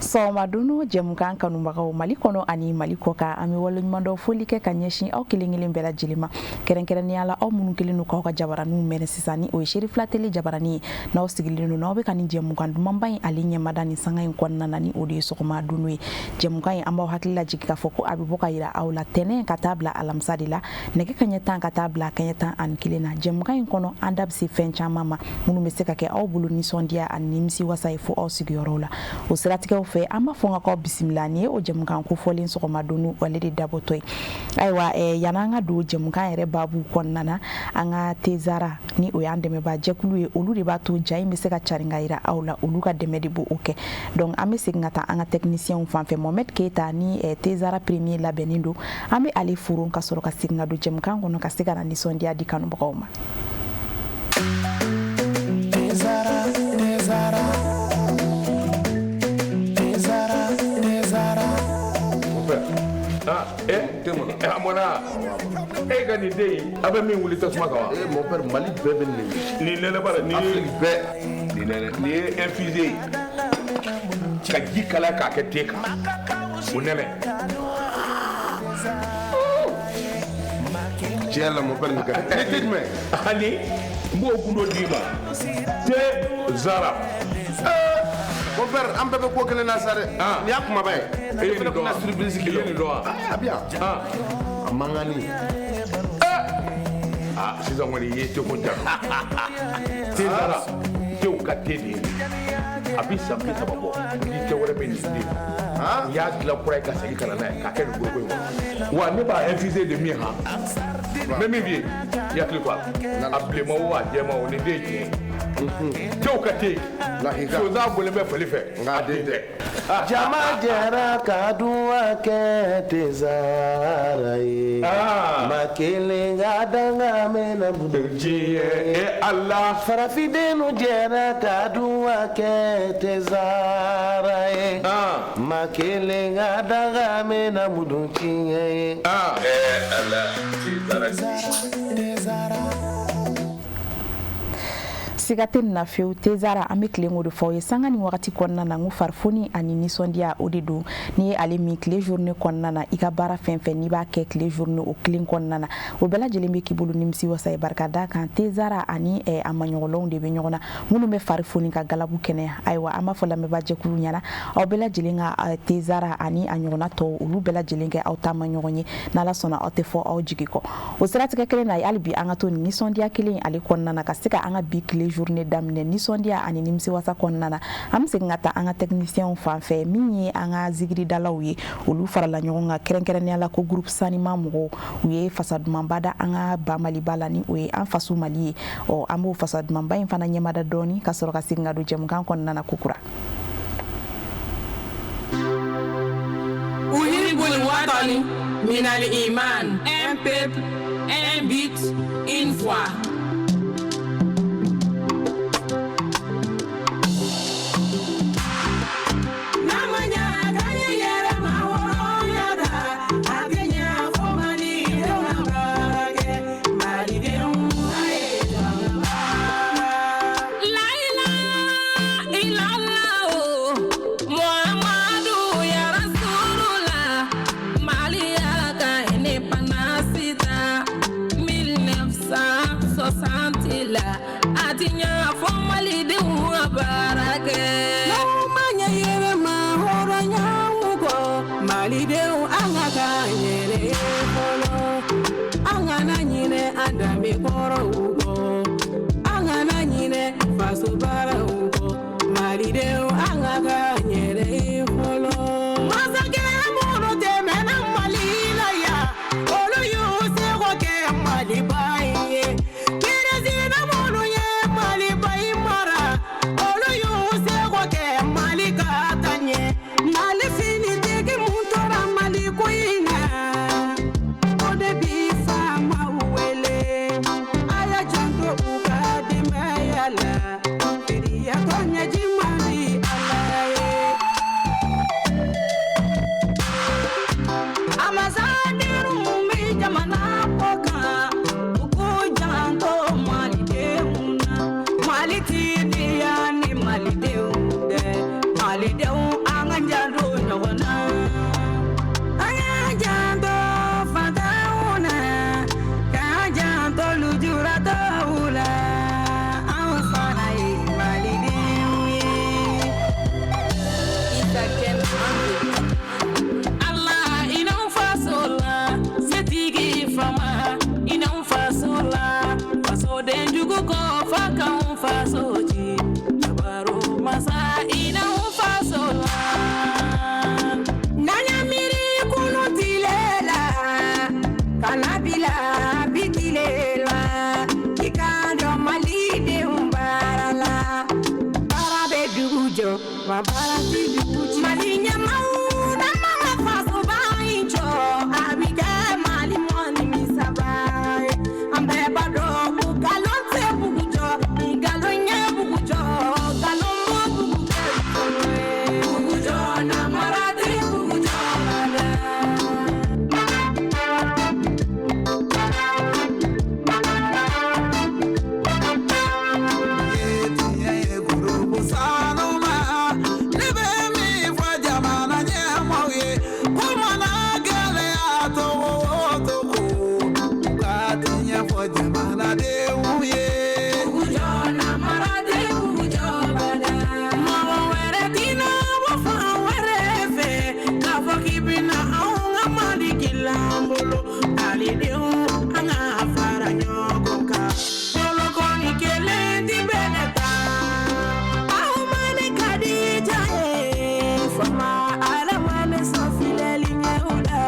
Sɔgɔma dunu jɛmukan kanubagaw Mali kɔnɔ ani Mali kɔkan, an bɛ waleɲumandɔn foli kɛ ka ɲɛsin aw kelen kelen bɛɛ lajɛlen ma, kɛrɛnkɛrɛnnenya la aw minnu kelen don k'aw ka jabaraninw mɛnɛ sisan, ni o ye Serifila Tele jabarani ye. N'aw sigilen don, n'aw bɛ ka nin jɛmukan dumanba in ale ɲɛmada nin sanga in kɔnɔna na, ni o de ye sɔgɔma dunu ye. Jɛmukan in, an b'aw hakili lajigin k'a fɔ ko a bɛ bɔ ka yira aw la tɛnɛn ka taa bila alamisa de la, nɛgɛ kaɲɛ 10 ka taa bila kaɲɛ 11 na. Jɛmukan in kɔnɔ, an da bɛ se fɛn caman ma minnu bɛ se ka kɛ aw bolo nisɔndiya ani nimisiwasa ye fo aw sigiyɔrɔw la. O siratigɛw fɛ, an b'a fɔ n ka k'aw bisimila. Nin ye o jɛmukan kofɔlen sɔgɔma dunu ale de dabɔtɔ ye. Ayiwa, yan'an ka don jɛmukan yɛrɛ baabu kɔnɔna na, an ka Tezara, ni o y'an dɛmɛbaa jɛkulu ye, olu de b'a to ja in bɛ se ka carin ka yira aw la, olu ka dɛmɛ de b'o kɛ. Donc an bɛ segin ka taa an ka techniciens fan fɛ, Mohamed Keita ni Tezara premier labɛnnen don, an bɛ ale foron ka sɔrɔ ka segin ka don jɛmukan kɔnɔ ka se ka na nisɔndiya di kanubagaw ma. Tezara, Tezara, Tezara, Tezara. Ah, eh, eh, a mɔna e ka nin den in, a bɛ min wuli tasuma kan wa? Eh, mon père, Mali bɛɛ bɛ nin de. Nin nɛnɛ b'a la, nin ye Afrique bɛɛ. Nin nɛnɛ, nin ye infusé ye ka ji kalaya k'a kɛ te kan, o nɛnɛ. Tiɲɛ yɛrɛ la, mon père, nin ka di. Ni te jumɛn? Ani n b'o gundo d'i ma, te Zara. Mon père, an bɛɛ bɛ ko kelen na sa dɛ. Ah. Nin y'a kumaba ye. E ye nin dɔn wa? Surprise I ye nin dɔn wa? A bɛ yan. Ah. A mankanni. Ah, sisan kɔni i ye teko ja. Te Zara, tew ka te de ye. A bi san 30 bɔ, ni te wɛrɛ bɛ nin den. U y'a dilan kura ye ka segin ka na n'a ye k'a kɛ nin foroko in kɔnɔ. Wa ne b'a infusé de min han. N bɛ min f'i ye, i hakili to a la. A bilenman o, a jɛman o, nin den ye tiɲɛ ye. Tew ka te. Lakika. Sonsan bɔlen bɛ fali fɛ. Nka a den tɛ. Jama jɛra ka duwa kɛ Tezara ye. Ah. Ma kelen ka danga mɛnna budu. Diɲɛ e Ala. Farafindenw jɛra ka duwa kɛ Tezara ye. Ah. Ma kelen ka danga mɛnna budu tiɲɛ ye. Ah. Eh Ala, te Zara. Siga tɛ nin na fiyewu, Tezara, an bɛ tilen k'o de fɔ aw ye sanga ni wagati kɔnɔna na, n ko farifoni ani nisɔndiya, o de don. N'i ye ale min tile journée kɔnɔna na, i ka baara fɛn fɛn n'i b'a kɛ tile journée o kelen kɔnɔna na, o bɛɛ lajɛlen bɛ k'i bolo nimisi wasa ye. Barika da kan, Tezara ani a maɲɔgɔnlɔnw de bɛ ɲɔgɔn na minnu bɛ fari foni ka galabu kɛnɛya. Ayiwa, an b'a fɔ lamɛnbaa jɛkulu ɲɛna, aw bɛɛ lajɛlen ka Tezara ani a ɲɔgɔnna tɔw, olu bɛɛ lajɛlen kɛ aw taama ɲɔgɔn ye. N'Ala sɔnna, aw tɛ fɔ aw jigi kɔ. O siratigɛ kelen na, hali bi an ka to nin nisɔndiya kelen ale kɔnɔna na ka se ka an ka bi tile journée daminɛ nisɔndiya ani nimisiwasa kɔnɔna na. An bɛ segin ka taa an ka techniciens fan fɛ, min ye an ka zikiridalaw ye, olu farala ɲɔgɔn kan, kɛrɛnkɛrɛnnenya la ko groupe Sanima mɔgɔw, u ye fasa dumanba da an ka ba Maliba la, ni o ye an faso Mali ye. Ɔ, an b'o fasa dumanba in fana ɲɛmada dɔɔni ka sɔrɔ ka segin ka don jɛmukan kɔnɔna na kokura. أحب الوطن من الإيمان. Un peuple, un but, une voix. N'an ma ɲa k'an ye yɛrɛmahɔrɔnya ta, a tɛ ɲa fo Malidenw ka baara kɛ. Malidenw, a ye jɔ ka baara. La ilaha illallah, Muhammadu ya Rasulullah, Mali y'a ka indépendance ta 1960 la, a ti ɲa fo Malidenw ka baara kɛ. N'aw ma ɲɛ yɛrɛmahɔrɔnyaw kɔ, Malidenw, an ka k'an yɛrɛ ye fɔlɔ. An kana ɲinɛ an danbe kɔrɔw kɔ. An kana ɲinɛ faso baaraw kɔ. Malidenw, an ka k'an yɛrɛ ye fɔlɔ. Masakɛ minnu tɛmɛna Mali la yan, olu y'u seko kɛ Maliba in ye. Peresidan minnu ye Maliba in mara, olu y'u seko kɛ Mali ka taa ɲɛ. Mali finitigi mun tora Mali ko in na, o de bi faamaw wele. A y'a janto u ka denbaya la. kɔ fa k'anw faso ci jabaru masa i n'anw faso la. N'an y'an miiri kunun tile la ka na bila bi tile la i k'a dɔn malidenw baara la baara bɛ dugu jɔ wa baara tɛ dugu ci. Mali ɲɛmaaw n'an m'an ka fasoba in jɔ a bɛ kɛ Mali mɔ nimisaba ye. An bɛɛ b'a dɔn ko nkalon tɛ bugu jɔ ni nkalon ye bugu jɔ nkalon ma bugu kɛ nkalon ye. Bugu jɔ namara tɛ bugu jɔ la. Ne bɛ min fɔ jamana ɲɛmaaw ye ko mana gɛlɛya cogo o cogo u ka tiɲɛ fɔ jamanadenw ye. Bugu jɔ namara tɛ bugu jɔ bada. Mɔgɔ wɛrɛ tɛna bɔ fan wɛrɛ fɛ k'a fɔ k'i bɛna anw ka Mali dilan an bolo. Malidenw an ka fara ɲɔgɔn kan. Bolokɔni kelen ti bɛlɛ ta. Aw ma ne Kadija ye faama Ala ma ne sɔn filɛli ɲɛw la.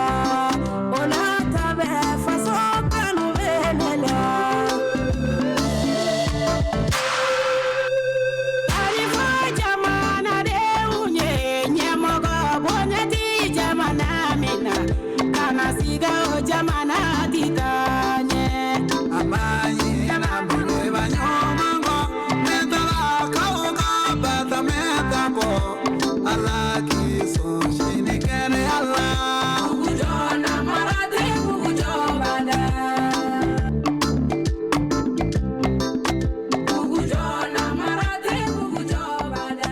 O n'a ta bɛɛ faso kanu bɛ ne la. Kalifa jamanadenw ye ɲɛmɔgɔ bonya ti jamana min na kana siga o jamana ti taa ɲɛ. A ma ɲinɛ mɔgɔba ɲuman kɔ, ne taara k'aw ka batamɛ ta kɔ, Ala k'i sɔn sini kɛnɛya la. Bugu jɔ namara tɛ bugu jɔ bada. Bugu jɔ namara tɛ bugu jɔ bada.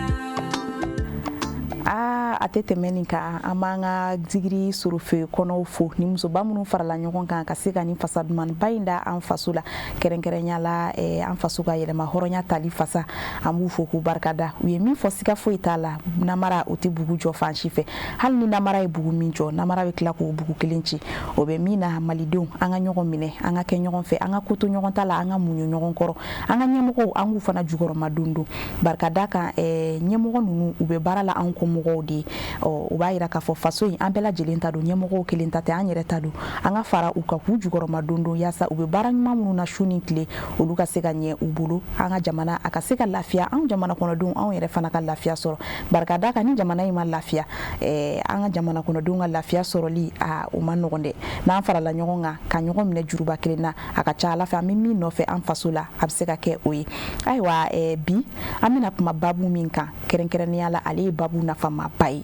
Aa a tɛ tɛmɛ nin kan, an b'an ka zigiri sorofe kɔnɔw fo ni musoba minnu farala ɲɔgɔn kan ka se ka nin fasa dumanba in da an faso la, kɛrɛnkɛrɛnya la an faso ka yɛlɛma hɔrɔnya tali fasa. An b'u fo k'u barikada. U ye min fɔ, siga foyi t'a la, namara o tɛ bugu jɔ fan si fɛ. Hali ni namara ye bugu min jɔ, namara bɛ tila k'o bugu kelen ci. O bɛ min na, malidenw, an ka ɲɔgɔn minɛ, an ka kɛ ɲɔgɔn fɛ, an ka ko to ɲɔgɔn ta la, an ka muɲu ɲɔgɔn kɔrɔ, an ka ɲɛmɔgɔw, an k'u fana jukɔrɔma don don barikada kan. Ɲɛmɔgɔ ninnu, u bɛ baara la anw kɔmɔgɔw de ye. Ɔ o b'a yira k'a fɔ faso in, an bɛɛ lajɛlen ta don, ɲɛmɔgɔw kelen ta tɛ, an yɛrɛ ta don. An ka fara u kan k'u jukɔrɔma don don yaasa u bɛ baara ɲuman minnu na su ni tile, olu ka se ka ɲɛ u bolo, an ka jamana a ka se ka lafiya, anw jamana kɔnɔdenw, anw yɛrɛ fana ka lafiya sɔrɔ. Barikada kan, ni jamana in ma lafiya, an ka jamana kɔnɔdenw ka lafiya sɔrɔli a o ma nɔgɔn dɛ. N'an farala ɲɔgɔn kan ka ɲɔgɔn minɛ juruba kelen na, a ka ca Ala fɛ, an bɛ min nɔfɛ an faso la, a bɛ se ka kɛ o ye. Ayiwa, bi an bɛna kuma babu min kan kɛrɛnkɛrɛnnenya la, ale ye babu nafamaba ye.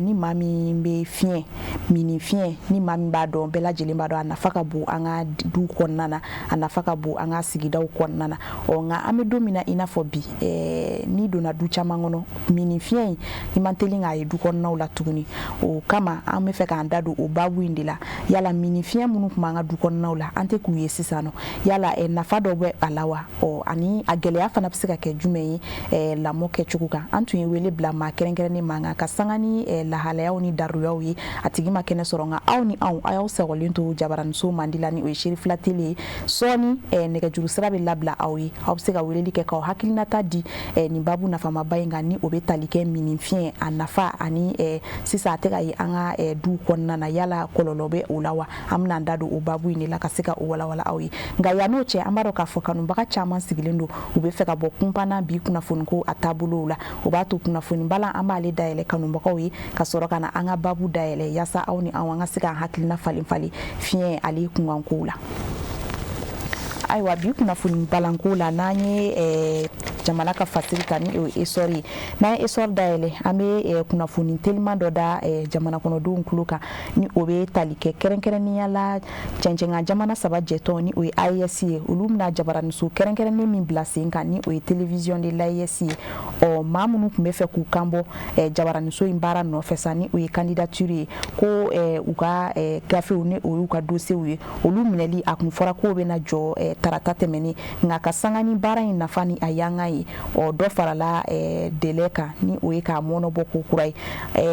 Ni maa min bɛ fiɲɛ mini fiɲɛ, ni maa min b'a dɔn, bɛɛ lajɛlen b'a dɔn a nafa ka bon an ka du kɔnɔna na, a nafa ka bon an ka sigidaw kɔnɔna na. Ɔ nka an bɛ don min na i n'a fɔ bi, n'i donna du caman kɔnɔ, mini fiɲɛ in, i man teli k'a ye du kɔnɔnaw la tuguni. O kama an bɛ fɛ k'an da don o babu in de la. Yala mini fiɲɛ minnu tun b'an ka du kɔnɔnaw la, an tɛ k'u ye sisan nɔ, yala nafa dɔ bɛ a la wa? Ɔ ani a gɛlɛya fana bɛ se ka kɛ jumɛn ye lamɔ kɛcogo kan? An tun ye wele bila maa kɛrɛnkɛrɛnnen ma, nka ka sanga ni lahalayaw ni daruyaw ye, a tigi ma kɛnɛ sɔrɔ. Nka aw ni anw, a y'aw sagolen to jabaraniso mandi la, ni o ye Serifila Tele ye. Sɔɔni nɛgɛjuru sira bɛ labila aw ye, aw bɛ se ka weleli kɛ k'aw hakilinata di nin babu nafamaba in kan, ni o bɛ tali kɛ mini fiɲɛ a nafa ani sisan a tɛ ka ye an ka du kɔnɔna na, yala kɔlɔlɔ bɛ o la wa? An bɛna an da don o babu in de la ka se ka o walawala aw ye. Nka yann'o cɛ, an b'a dɔn k'a fɔ kanubaga caman sigilen don, u bɛ fɛ ka bɔ kunpanna bi kunnafoniko a taabolow la. O b'a to kunnafoni balan, an b'ale dayɛlɛ kanubagaw ye ka sɔrɔ ka na an ka babu dayɛlɛ, yaasa aw ni anw, an ka se k'an hakilina falen falen fiɲɛ ale kunkankow la. Ayiwa, bi kunnafoni balanko la, n'an ye jamana ka fasiri ta, ni o ye Essor ye, n'an ye Essor dayɛlɛ, an bɛ kunnafoni teliman dɔ da jamana kɔnɔdenw tulo kan, ni o bɛ tali kɛ kɛrɛnkɛrɛnnenya la cɛncɛnkan jamana saba jɛtɔn, ni o ye AES ye. Olu bɛna jabaraniso kɛrɛnkɛrɛnnen min bila sen kan, ni o ye télévision de l'AES ye. Ɔ maa minnu tun bɛ fɛ k'u kan bɔ jabaraniso in baara nɔfɛ sa, ni o ye candidature ye, ko u ka gafew, ni o y'u ka dossierw ye, olu minɛli a kun fɔra k'o bɛna jɔ tarata tɛmɛnen. Nka ka sanga ni baara in nafa ni a yanga ye. ye. Ɔ, dɔ farala délai kan, ni o ye k'a mɔnɔbɔ ko kura ye.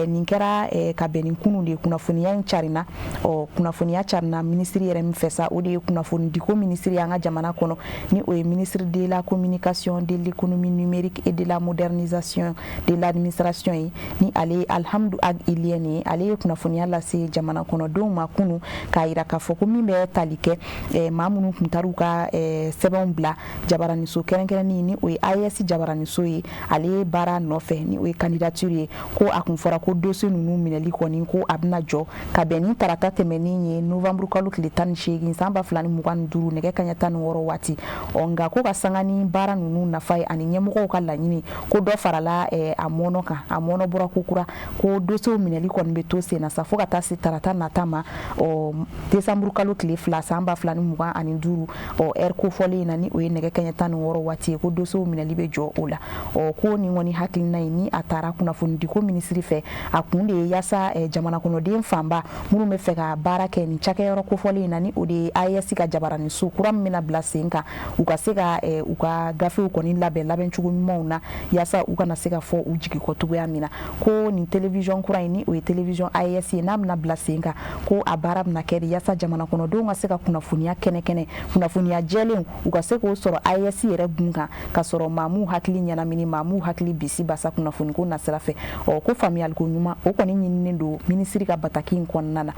Nin kɛra ka bɛn ni kunun de ye. Kunnafoniya in carina, ɔ, kunnafoniya carina minisiri yɛrɛ min fɛ sa, o de ye kunnafonidiko minisiri ye an ka jamana kɔnɔ, ni o ye ministre de la Communication, de l'Économie numérique et de la Modernisation de l'Administration ye, ni ale ye Alhamdu Ag Ilyène ye. Ale ye kunnafoniya lase jamana kɔnɔdenw ma kunu, k'a yira k'a fɔ ko min bɛ tali kɛ maa minnu tun taar'u ka sɛbɛnw bila jabaraniso kɛrɛnkɛrɛnnin, ni o ye AES jabaraniso ye, ale baara nɔfɛ, ni o ye candidature ye, ko a kun fɔra ko dossier ninnu minɛli kɔni, ko a bɛna jɔ ka bɛn ni tarata tɛmɛnen ye, novembre kalo tile 18 san 2025, nɛgɛ kaɲɛ 16 waati. Ɔ, nka ko ka sanga ni baara ninnu nafa ye ani ɲɛmɔgɔw ka laɲini, ko dɔ farala a mɔnɔ kan, a mɔnɔ bɔra ko kura, ko dossier minɛli kɔni bɛ to sen na sa fo ka taa se tarata nata ma, ɔ, décembre kalo tile 2 san 2025, ɔ, heure kofɔlen in na, ni o ye nɛgɛ kaɲɛ 16 waati ye, ko dossier minɛli bɛ jɔ o la. Ɔ, ko nin kɔni hakilina ye, ni a taara kunnafonidiko minisiri fɛ, a kun de ye yaasa jamana kɔnɔden fanba minnu bɛ fɛ ka baara kɛ nin cakɛyɔrɔ kofɔlen in na, ni o de ye AES ka jabaraniso kura min bɛna bila sen kan, u ka se ka u ka gafew kɔni labɛn labɛncogo ɲumanw na, yaasa u kana se ka fɔ u jigi kɔ cogoya min na. Ko nin télévision kura in, ni o ye télévision AES ye, n'a bɛna bila sen kan, ko a baara bɛna kɛ de yaasa jamana kɔnɔdenw ka se ka kunnafoniya kɛnɛ kɛnɛ, kunnafoniya jɛlen, u ka se k'o sɔrɔ AES yɛrɛ gun kan, ka sɔrɔ maa m'u hakili ɲɛnamini, maa m'u hakili bisi basa kunnafoniko nasira fɛ. Ɔ, ko faamuyaliko ɲuman, o kɔni ɲininen don minisiri ka bataki in kɔnɔna na.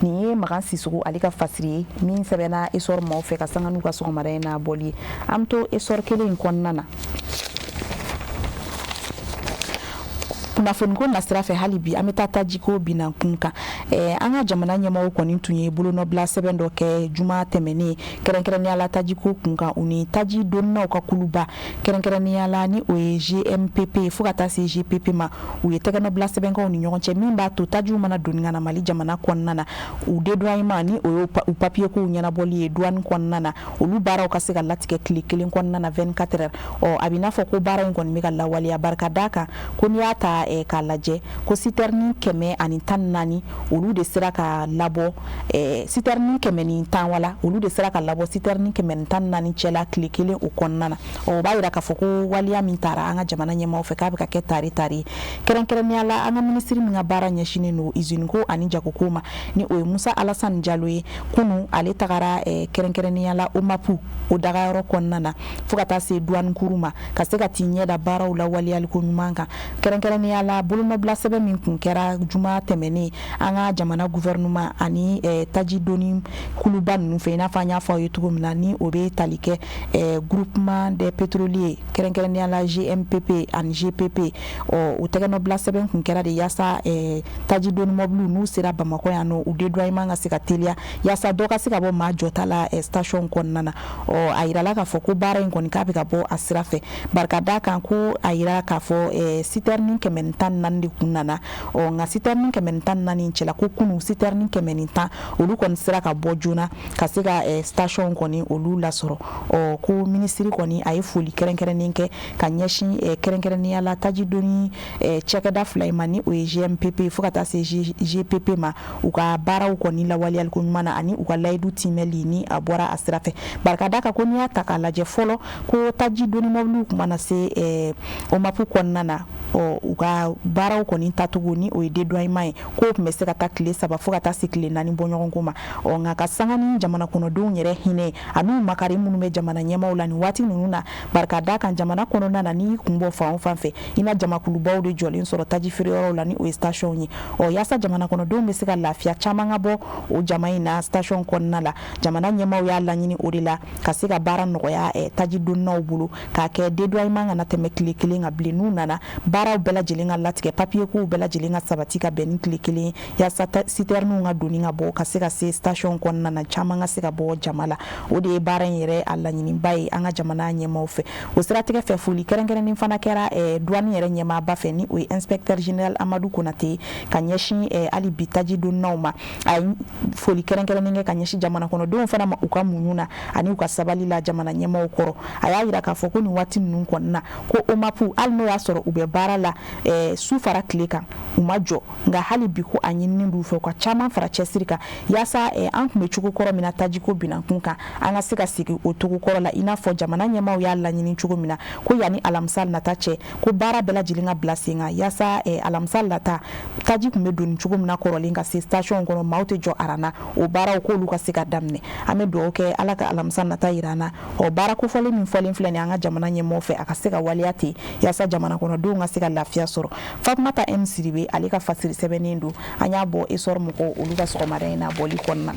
Nin ye Makan Sisoko ale ka fasiri ye min sɛbɛnna Essor maaw fɛ ka sanga n'u ka sɔgɔmada in n'a bɔli ye. An bɛ to Essor kelen in kɔnɔna na, kunnafoniko nasira fɛ hali bi. An bɛ taa tajiko binna kun kan. An ka jamana ɲɛmɔgɔw kɔni tun ye bolonɔbila sɛbɛn dɔ kɛ juma tɛmɛnen, kɛrɛnkɛrɛnnenya la tajiko kun kan, u ni taji donnaw ka kuluba, kɛrɛnkɛrɛnnenya la ni o ye GMPP fo ka taa se GPP ma. U ye tɛgɛnɔbila sɛbɛnkaw ni ɲɔgɔn cɛ min b'a to tajiw mana doni ka na Mali jamana kɔnɔna na, u dédouanement, ni o ye u papier kow ɲɛnabɔli ye douane kɔnɔna na, olu baaraw ka se ka latigɛ tile kelen kɔnɔna na, 24 heures. Ɔ, a bɛ n'a fɔ ko baara in kɔni bɛ ka lawaleya. Barika d'a kan ko n'i y'a ta k'a lajɛ, ko citerne 114, olu de sera ka labɔ, citerne 110, wala olu de sera ka labɔ citerne 114 cɛla tile kelen o kɔnɔna na. Ɔ, o b'a yira k'a fɔ ko waleya min taara an ka jamana ɲɛmaaw fɛ, k'a bɛ ka kɛ tari tari ye. Kɛrɛnkɛrɛnnenya la, an ka minisiri min ka baara ɲɛsinnen don usine ko ani jagoko ma, ni o ye Musa Alasani Jalo ye, kunu ale tagara kɛrɛnkɛrɛnnenya la OMAP o dagayɔrɔ kɔnɔna na fo ka taa se douane kuru ma, ka se ka t'i ɲɛ da baaraw lawaleyaliko ɲuman kan, kɛrɛnkɛrɛnnenya la bolonɔbila sɛbɛn min kun kɛra juma tɛmɛnen an ka jamana gouvernement ani taji doni kuluba ninnu fɛ, i n'a fɔ an y'a fɔ aw ye cogo min na, ni o bɛ tali kɛ Groupement des pétroliers, kɛrɛnkɛrɛnnenya la GMPP ani GPP. Ɔ, o tɛgɛnɔbila sɛbɛn kun kɛra de yaasa taji doni mɔbiliw n'u sera Bamakɔ yan nɔ, u dédouanement ka se ka teliya, yaasa dɔ ka se ka bɔ maa jɔta la station kɔnɔna na. Ɔ, a yirala k'a fɔ ko baara in kɔni, k'a bɛ ka bɔ a sira fɛ. Barika d'a kan ko a yira k'a fɔ citerne 114 de kun nana. Ɔ, nka citerne 114 cɛla, ko kunu citerne 110, olu kɔni sera ka bɔ joona ka se ka station kɔni olu lasɔrɔ. Ɔ, ko minisiri kɔni a ye foli kɛrɛnkɛrɛnnen kɛ ka ɲɛsin kɛrɛnkɛrɛnnenya la taji doni cakɛda fila in ma, ni o ye GMPP fo ka taa se GPP ma, u ka baaraw kɔni lawaleyaliko ɲuman na ani u ka layidu timɛli ni a bɔra a sira fɛ. Barika d'a kan ko n'i y'a ta k'a lajɛ fɔlɔ, ko taji doni mɔbiliw tun mana se OMAP kɔnɔna na, ɔ, u ka baaraw kɔni tacogo, ni o ye dédouanement ye, k'o tun bɛ se ka taa tile 3 fo ka taa se tile 4 bɔɲɔgɔnko ma. Ɔ, nka ka sanga ni jamana kɔnɔdenw yɛrɛ hinɛ ani makari minnu bɛ jamana ɲɛmaaw la nin waati ninnu na, barika d'a kan jamana kɔnɔna na, n'i kun bɔ fan o fan fɛ, i na jamakulubaw de jɔlen sɔrɔ taji feereyɔrɔw la, ni o ye station ye. Ɔ, yaasa jamana kɔnɔdenw bɛ se ka lafiya caman ka bɔ o jama in na station kɔnɔna la, jamana ɲɛmaaw y'a laɲini o de la ka se ka baara nɔgɔya taji donnaw bolo, k'a kɛ dédouanement kana tɛmɛ tile kelen kan bilen. N'u nana, baaraw bɛɛ lajɛlen ka latigɛ, papier kow bɛɛ lajɛlen ka sabati ka bɛn ni tile kelen, yaasa citernew ka doni ka bɔ ka se ka se station kɔnɔna na, caman ka se ka bɔ jama la. O de ye baara in yɛrɛ a laɲiniba ye an ka jamana ɲɛmaaw fɛ. O siratigɛ fɛ, foli kɛrɛnkɛrɛnnen fana kɛra douane yɛrɛ ɲɛmaaba fɛ, ni o ye inspecteur général Amadu Konate, ka ɲɛsin hali bi taji donnaw ma. A ye foli kɛrɛnkɛrɛnnen kɛ ka ɲɛsin jamana kɔnɔdenw fana ma, u ka muɲu na ani u ka sabali la jamana ɲɛmaaw kɔrɔ. A y'a yira k'a fɔ ko nin waati ninnu kɔnɔna, ko OMAP, hali n'o y'a sɔrɔ u bɛ baara la su fara tile kan u ma jɔ, nka hali bi ko a ɲininen d'u fɛ u ka caman fara cɛsiri kan yaasa an tun bɛ cogo kɔrɔ min na tajiko binankun kan, an ka se ka segin o cogo kɔrɔ la, i n'a fɔ jamana ɲɛmaaw y'a laɲini cogo min na, ko yanni alamisa nata cɛ, ko baara bɛɛ lajɛlen ka bila sen kan yaasa alamisa nata taji tun bɛ doni cogo min na kɔrɔlen ka se station kɔnɔ, maaw tɛ jɔ aran na, o baaraw k'olu ka se ka daminɛ. An bɛ dugawu kɛ Ala ka alamisa nata yira an na. Ɔ, baara kofɔlen min fɔlen filɛ nin an ka jamana ɲɛmɔgɔ fɛ, a ka se ka waleya ten yaasa jamana kɔnɔdenw ka se ka lafiya sɔrɔ. Fatumata M Sidibe, ale ka fasiri sɛbɛnnen don, an y'a bɔ Essor mɔgɔw olu ka sɔgɔmada in na bɔli kɔnɔna na.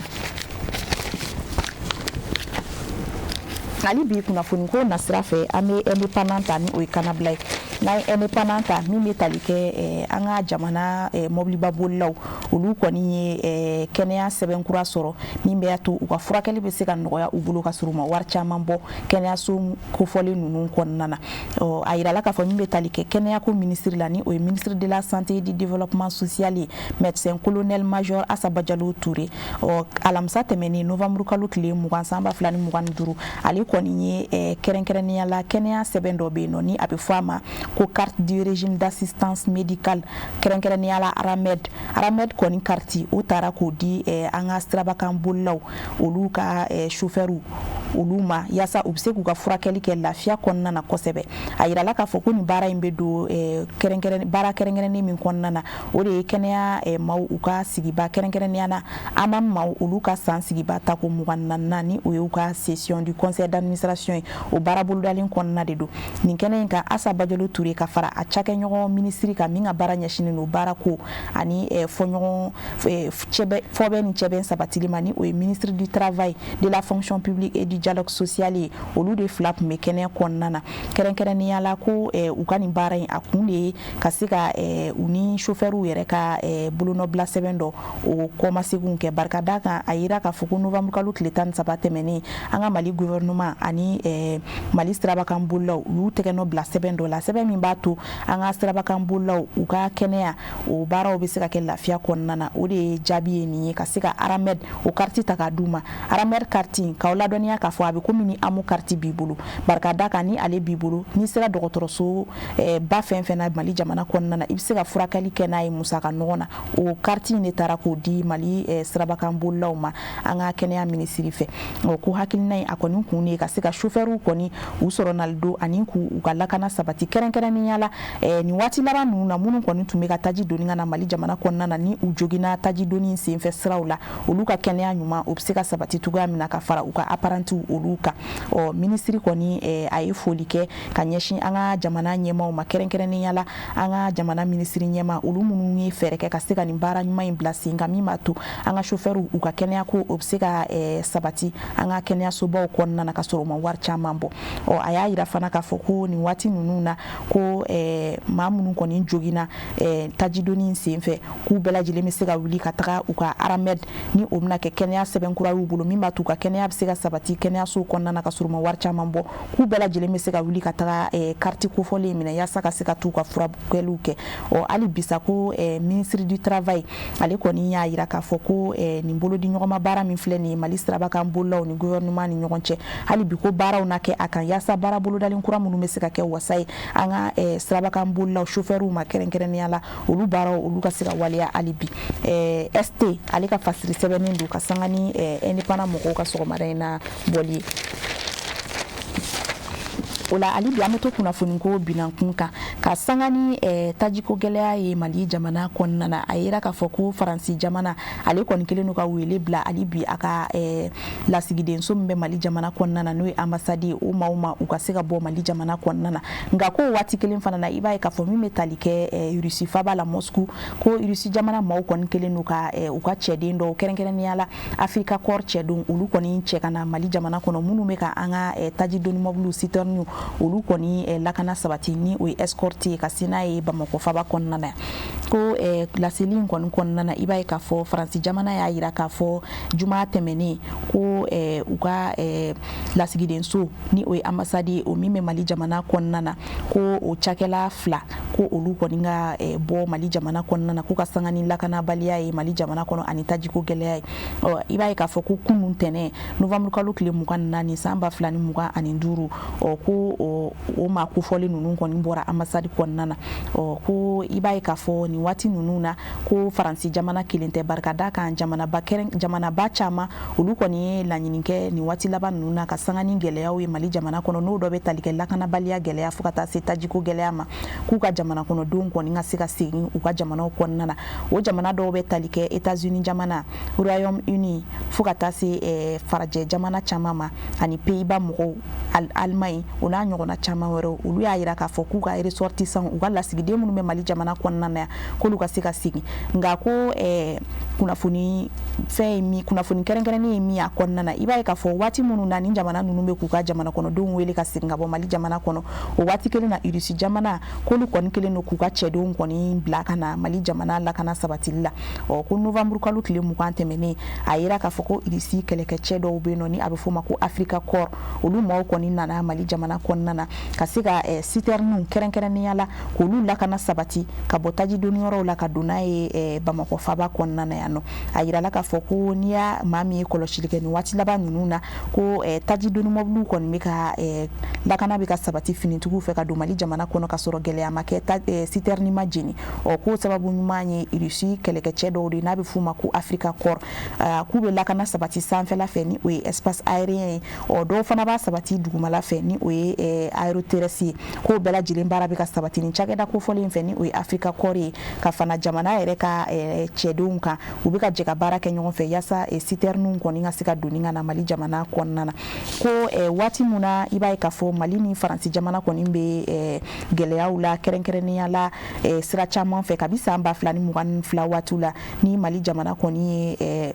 Hali bi kunnafoni ko nasira fɛ, an bɛ Indépendant ta, ni o ye kannabila ye. N'an ye Indépendant ta, min bɛ tali kɛ an ka jamana mɔbiliba bolilaw, olu kɔni ye kɛnɛya sɛbɛn kura sɔrɔ min b'a to u ka furakɛli bɛ se ka nɔgɔya u bolo ka sɔrɔ u ma wari caman bɔ kɛnɛyaso kofɔlen ninnu kɔnɔna na. Ɔ, a yirala k'a fɔ min bɛ tali kɛ kɛnɛyako minisiri la, ni o ye ministre de la Santé et du Développement social ye, médecin colonel major Asa Bajalo Ture. Ɔ, alamisa tɛmɛnen, novembre kalo tile 20 san 2025, ale kɔni ye kɛrɛnkɛrɛnnenya la kɛnɛya sɛbɛn dɔ bɛ yen nɔ, ni a bɛ fɔ a ma ko carte du régime d'assistance médicale, kɛrɛnkɛrɛnnenya la RAMED. RAMED kɔni carte, o taara k'o di an ka sirabakan bolilaw, olu ka chauffeur olu ma, yaasa u bɛ se k'u ka furakɛli kɛ lafiya kɔnɔna na kosɛbɛ. A yirala k'a fɔ ko nin baara in bɛ don baara kɛrɛnkɛrɛnnen min kɔnɔna na, o de ye kɛnɛya maaw u ka sigiba, kɛrɛnkɛrɛnnenya na ANAM maaw olu ka san sigiba tako 24nan, ni o ye u ka session du conseil d'administration ye, o baara bolodalen kɔnɔna de don. Nin kɛnɛ in kan, Asa Bajalo Ture ka fara a cakɛɲɔgɔn minisiri kan min ka baara ɲɛsinnen don baarako ani fɔɲɔgɔn fɔbɛn ni cɛbɛn sabatili ma, ni o ye ministre du Travail, de la Fonction publique et du Dialogue social ye, olu de fila tun bɛ kɛnɛ kɔnɔna na. Kɛrɛnkɛrɛnnenya la, ko u ka nin baara in, a kun de ye ka se ka u ni chauffeurw yɛrɛ ka bolonɔbila sɛbɛn dɔ o kɔmaseginw kɛ. Barika da kan, a yira k'a fɔ ko novembre kalo tile 13 tɛmɛnen, an ka Mali gouvernement ani Mali sirabakan bolilaw u y'u tɛgɛ nɔ bila sɛbɛn dɔ la, sɛbɛn min b'a to an ka sirabakan bolilaw u ka kɛnɛya o baaraw bɛ se ka kɛ lafiya kɔnɔna na. O de ye jaabi ye nin ye, ka se ka RAMED o carte ta k'a d'u ma. RAMED carte, k'aw ladɔnniya k'a fɔ a bɛ komi ni AMO carte b'i bolo. Barika da kan, ni ale b'i bolo, n'i sera dɔgɔtɔrɔso ba fɛn fɛn na Mali jamana kɔnɔna na, i bɛ se ka furakɛli kɛ n'a ye musaka nɔgɔ na. O carte in de taara k'o di Mali sirabakan bolilaw ma an ka kɛnɛya minisiri fɛ. Ɔ, ko hakilina in, a kɔni kun de ye ka se ka chauffeurw kɔni u sɔrɔ nali don ani k'u ka lakana sabati, kɛrɛnkɛrɛnnenya la nin waati laban ninnu na, minnu kɔni tun bɛ ka taji doni ka na Mali jamana kɔnɔna na, ni u joginna taji doni senfɛ siraw la, olu ka kɛnɛya ɲuman o bɛ se ka sabati cogoya min na, ka fara u ka apparentis olu kan. Ɔ, minisiri kɔni, a ye foli kɛ ka ɲɛsin an ka jamana ɲɛmaaw ma, kɛrɛnkɛrɛnnenya la an ka jamana minisiri ɲɛmaa, olu minnu ye fɛɛrɛ kɛ ka se ka nin baara ɲuman in bila sen kan, min b'a to an ka chauffeurw u ka kɛnɛya ko o bɛ se ka sabati an ka kɛnɛyasobaw kɔnɔna na, ka sɔrɔ u ma wari caman bɔ. Ɔ, a y'a yira fana k'a fɔ ko nin waati ninnu na, ko maa minnu kɔni joginna tajidoni senfɛ, k'u bɛɛ lajɛlen bɛ se ka wuli ka taga u ka RAMED, ni o bɛna kɛ kɛnɛya sɛbɛn kura y'u bolo, min b'a to u ka kɛnɛya bɛ se ka sabati kɛnɛyasow kɔnɔna na ka sɔrɔ u ma wari caman bɔ, k'u bɛɛ lajɛlen bɛ se ka wuli ka taga carte kofɔlen minɛ yaasa ka se ka t'u ka furakɛliw kɛ. Ɔ, hali bisa ko ministre du Travail, ale kɔni y'a yira k'a fɔ ko nin bolodi ɲɔgɔnma baara min filɛ nin ye Mali sirabakan bolilaw ni gouvernement ni ɲɔgɔn cɛ, hali bi ko baaraw na kɛ a kan yaasa baara bolodalen kura minnu bɛ se ka kɛ wasa ye an ka sirabakan bolilaw, chauffeurw ma kɛrɛnkɛrɛnnenya la, olu baaraw olu ka se ka waleya hali bi. ST, ale ka fasiri sɛbɛnnen don ka sanga ni Indépendant mɔgɔw ka sɔgɔmada in na bɔli ye. O la, hali bi an bɛ to kunnafoni ko binankun kan ka sanga ni tajiko gɛlɛya ye Mali jamana kɔnɔna na. A yira k'a fɔ ko Faransi jamana, ale kɔni kɛlen don ka wele bila hali bi a ka lasigidenso min bɛ Mali jamana kɔnɔna na, n'o ye ambassade ye, o maaw ma u ka se ka bɔ Mali jamana kɔnɔna na. Nka ko waati kelen fana na, i b'a ye k'a fɔ min bɛ tali kɛ Rusi faba la Moscou, ko Rusi jamana maaw kɔni kɛlen don ka u ka cɛden dɔw, kɛrɛnkɛrɛnnenya la Africa Corps cɛdenw, olu kɔni cɛ ka na Mali jamana kɔnɔ, minnu bɛ ka an ka taji doni mɔbiliw, citernes, olu kɔni lakana sabati, ni o ye escorte ye, ka se n'a ye Bamakɔ faba kɔnɔna na. Ko laseli in kɔni kɔnɔna na, i b'a ye k'a fɔ Faransi jamana y'a yira k'a fɔ juma tɛmɛnen ko u ka lasigidenso, ni o ye ambassade ye, o min bɛ Mali jamana kɔnɔna na, ko o cakɛla fila, ko olu kɔni ka bɔ Mali jamana kɔnɔna na, k'u ka sanga ni lakanabaliya ye Mali jamana kɔnɔ ani tajiko gɛlɛya ye. Ɔ, i b'a ye k'a fɔ ko kunun tɛnɛn, novembre kalo tile 24 san 2025, ɔ, ko Ko o maa kofɔlen ninnu kɔni bɔra ambassade kɔnɔna na. Ɔ, ko i b'a ye k'a fɔ nin waati ninnu na, ko Faransi jamana kelen tɛ, barika da kan jamanaba kɛrɛn, jamanaba caman, olu kɔni ye laɲini kɛ nin waati laban ninnu na, ka sanga ni gɛlɛyaw ye Mali jamana kɔnɔ, n'o dɔ bɛ tali kɛ lakanabaliya gɛlɛya fo ka taa se tajiko gɛlɛya ma, k'u ka jamana kɔnɔdenw kɔni ka se ka segin u ka jamanaw kɔnɔna na. O jamana dɔw bɛ tali kɛ États-Unis jamana, Royaume-Uni, fo ka taa se farajɛ jamana caman ma, ani Pays-Bas mɔgɔw, Allemagne, o n'a ɲɔgɔnna caman wɛrɛw. Olu y'a yira k'a fɔ k'u ka ressortissants, u ka lasigiden minnu bɛ Mali jamana kɔnɔna na yan, k'olu ka se ka segin. Nka ko kunnafoni fɛn ye min, kunnafoni kɛrɛnkɛrɛnnen ye min a kɔnɔna na, i b'a ye k'a fɔ waati minnu na ni jamana ninnu bɛ k'u ka jamana kɔnɔdenw wele ka segin ka bɔ Mali jamana kɔnɔ, o waati kelen na, Irisi jamana k'olu kɔni kelen don k'u ka cɛdenw kɔni bila ka na Mali jamana lakana sabatili la. Ɔ, ko novembre kalo tile 20 tɛmɛnen, a yira k'a fɔ ko Irisi kɛlɛkɛcɛ dɔw bɛ yen nɔ, ni a bɛ f'o ma ko Africa Corps, olu maaw kɔni nana Mali jamana kɔnɔna na ka se ka citernes kɛrɛnkɛrɛnnenya la k'olu lakana sabati ka bɔ taji doniyɔrɔw la ka don n'a ye Bamakɔ faba kɔnɔna na yan nɔ. A yirala k'a fɔ ko n'i y'a maa min ye kɔlɔsili kɛ nin waati laban ninnu na, ko taji doni mɔbiliw kɔni bɛ ka lakana bɛ ka sabati finitigiw fɛ ka don Mali jamana kɔnɔ, ka sɔrɔ gɛlɛya ma kɛ, citerne ma jeni. Ɔ, k'o sababu ɲuman ye Irisi kɛlɛkɛcɛ dɔw de, n'a bɛ f'u ma ko Africa Corps, k'u bɛ lakana sabati sanfɛla fɛ, ni o ye espace aérien ye. Ɔ, dɔw fana b'a sabati dugumala fɛ, ni o ye aéroterrestre ye. K'o bɛɛ lajɛlen baara bɛ ka sabati ni cakɛda kofɔlen fɛ, ni o ye Africa Corps ye, ka fana jamana yɛrɛ ka cɛdenw kan, u bɛ ka jɛ ka baara kɛ ɲɔgɔn fɛ yaasa citernes kɔni ka se ka doni ka na Mali jamana kɔnɔna na. Ko waati min na i b'a ye k'a fɔ Mali ni Faransi jamana kɔni bɛ gɛlɛyaw la, kɛrɛnkɛrɛnnenya la sira caman fɛ, kabi san 2022 waatiw la, ni Mali jamana kɔni ye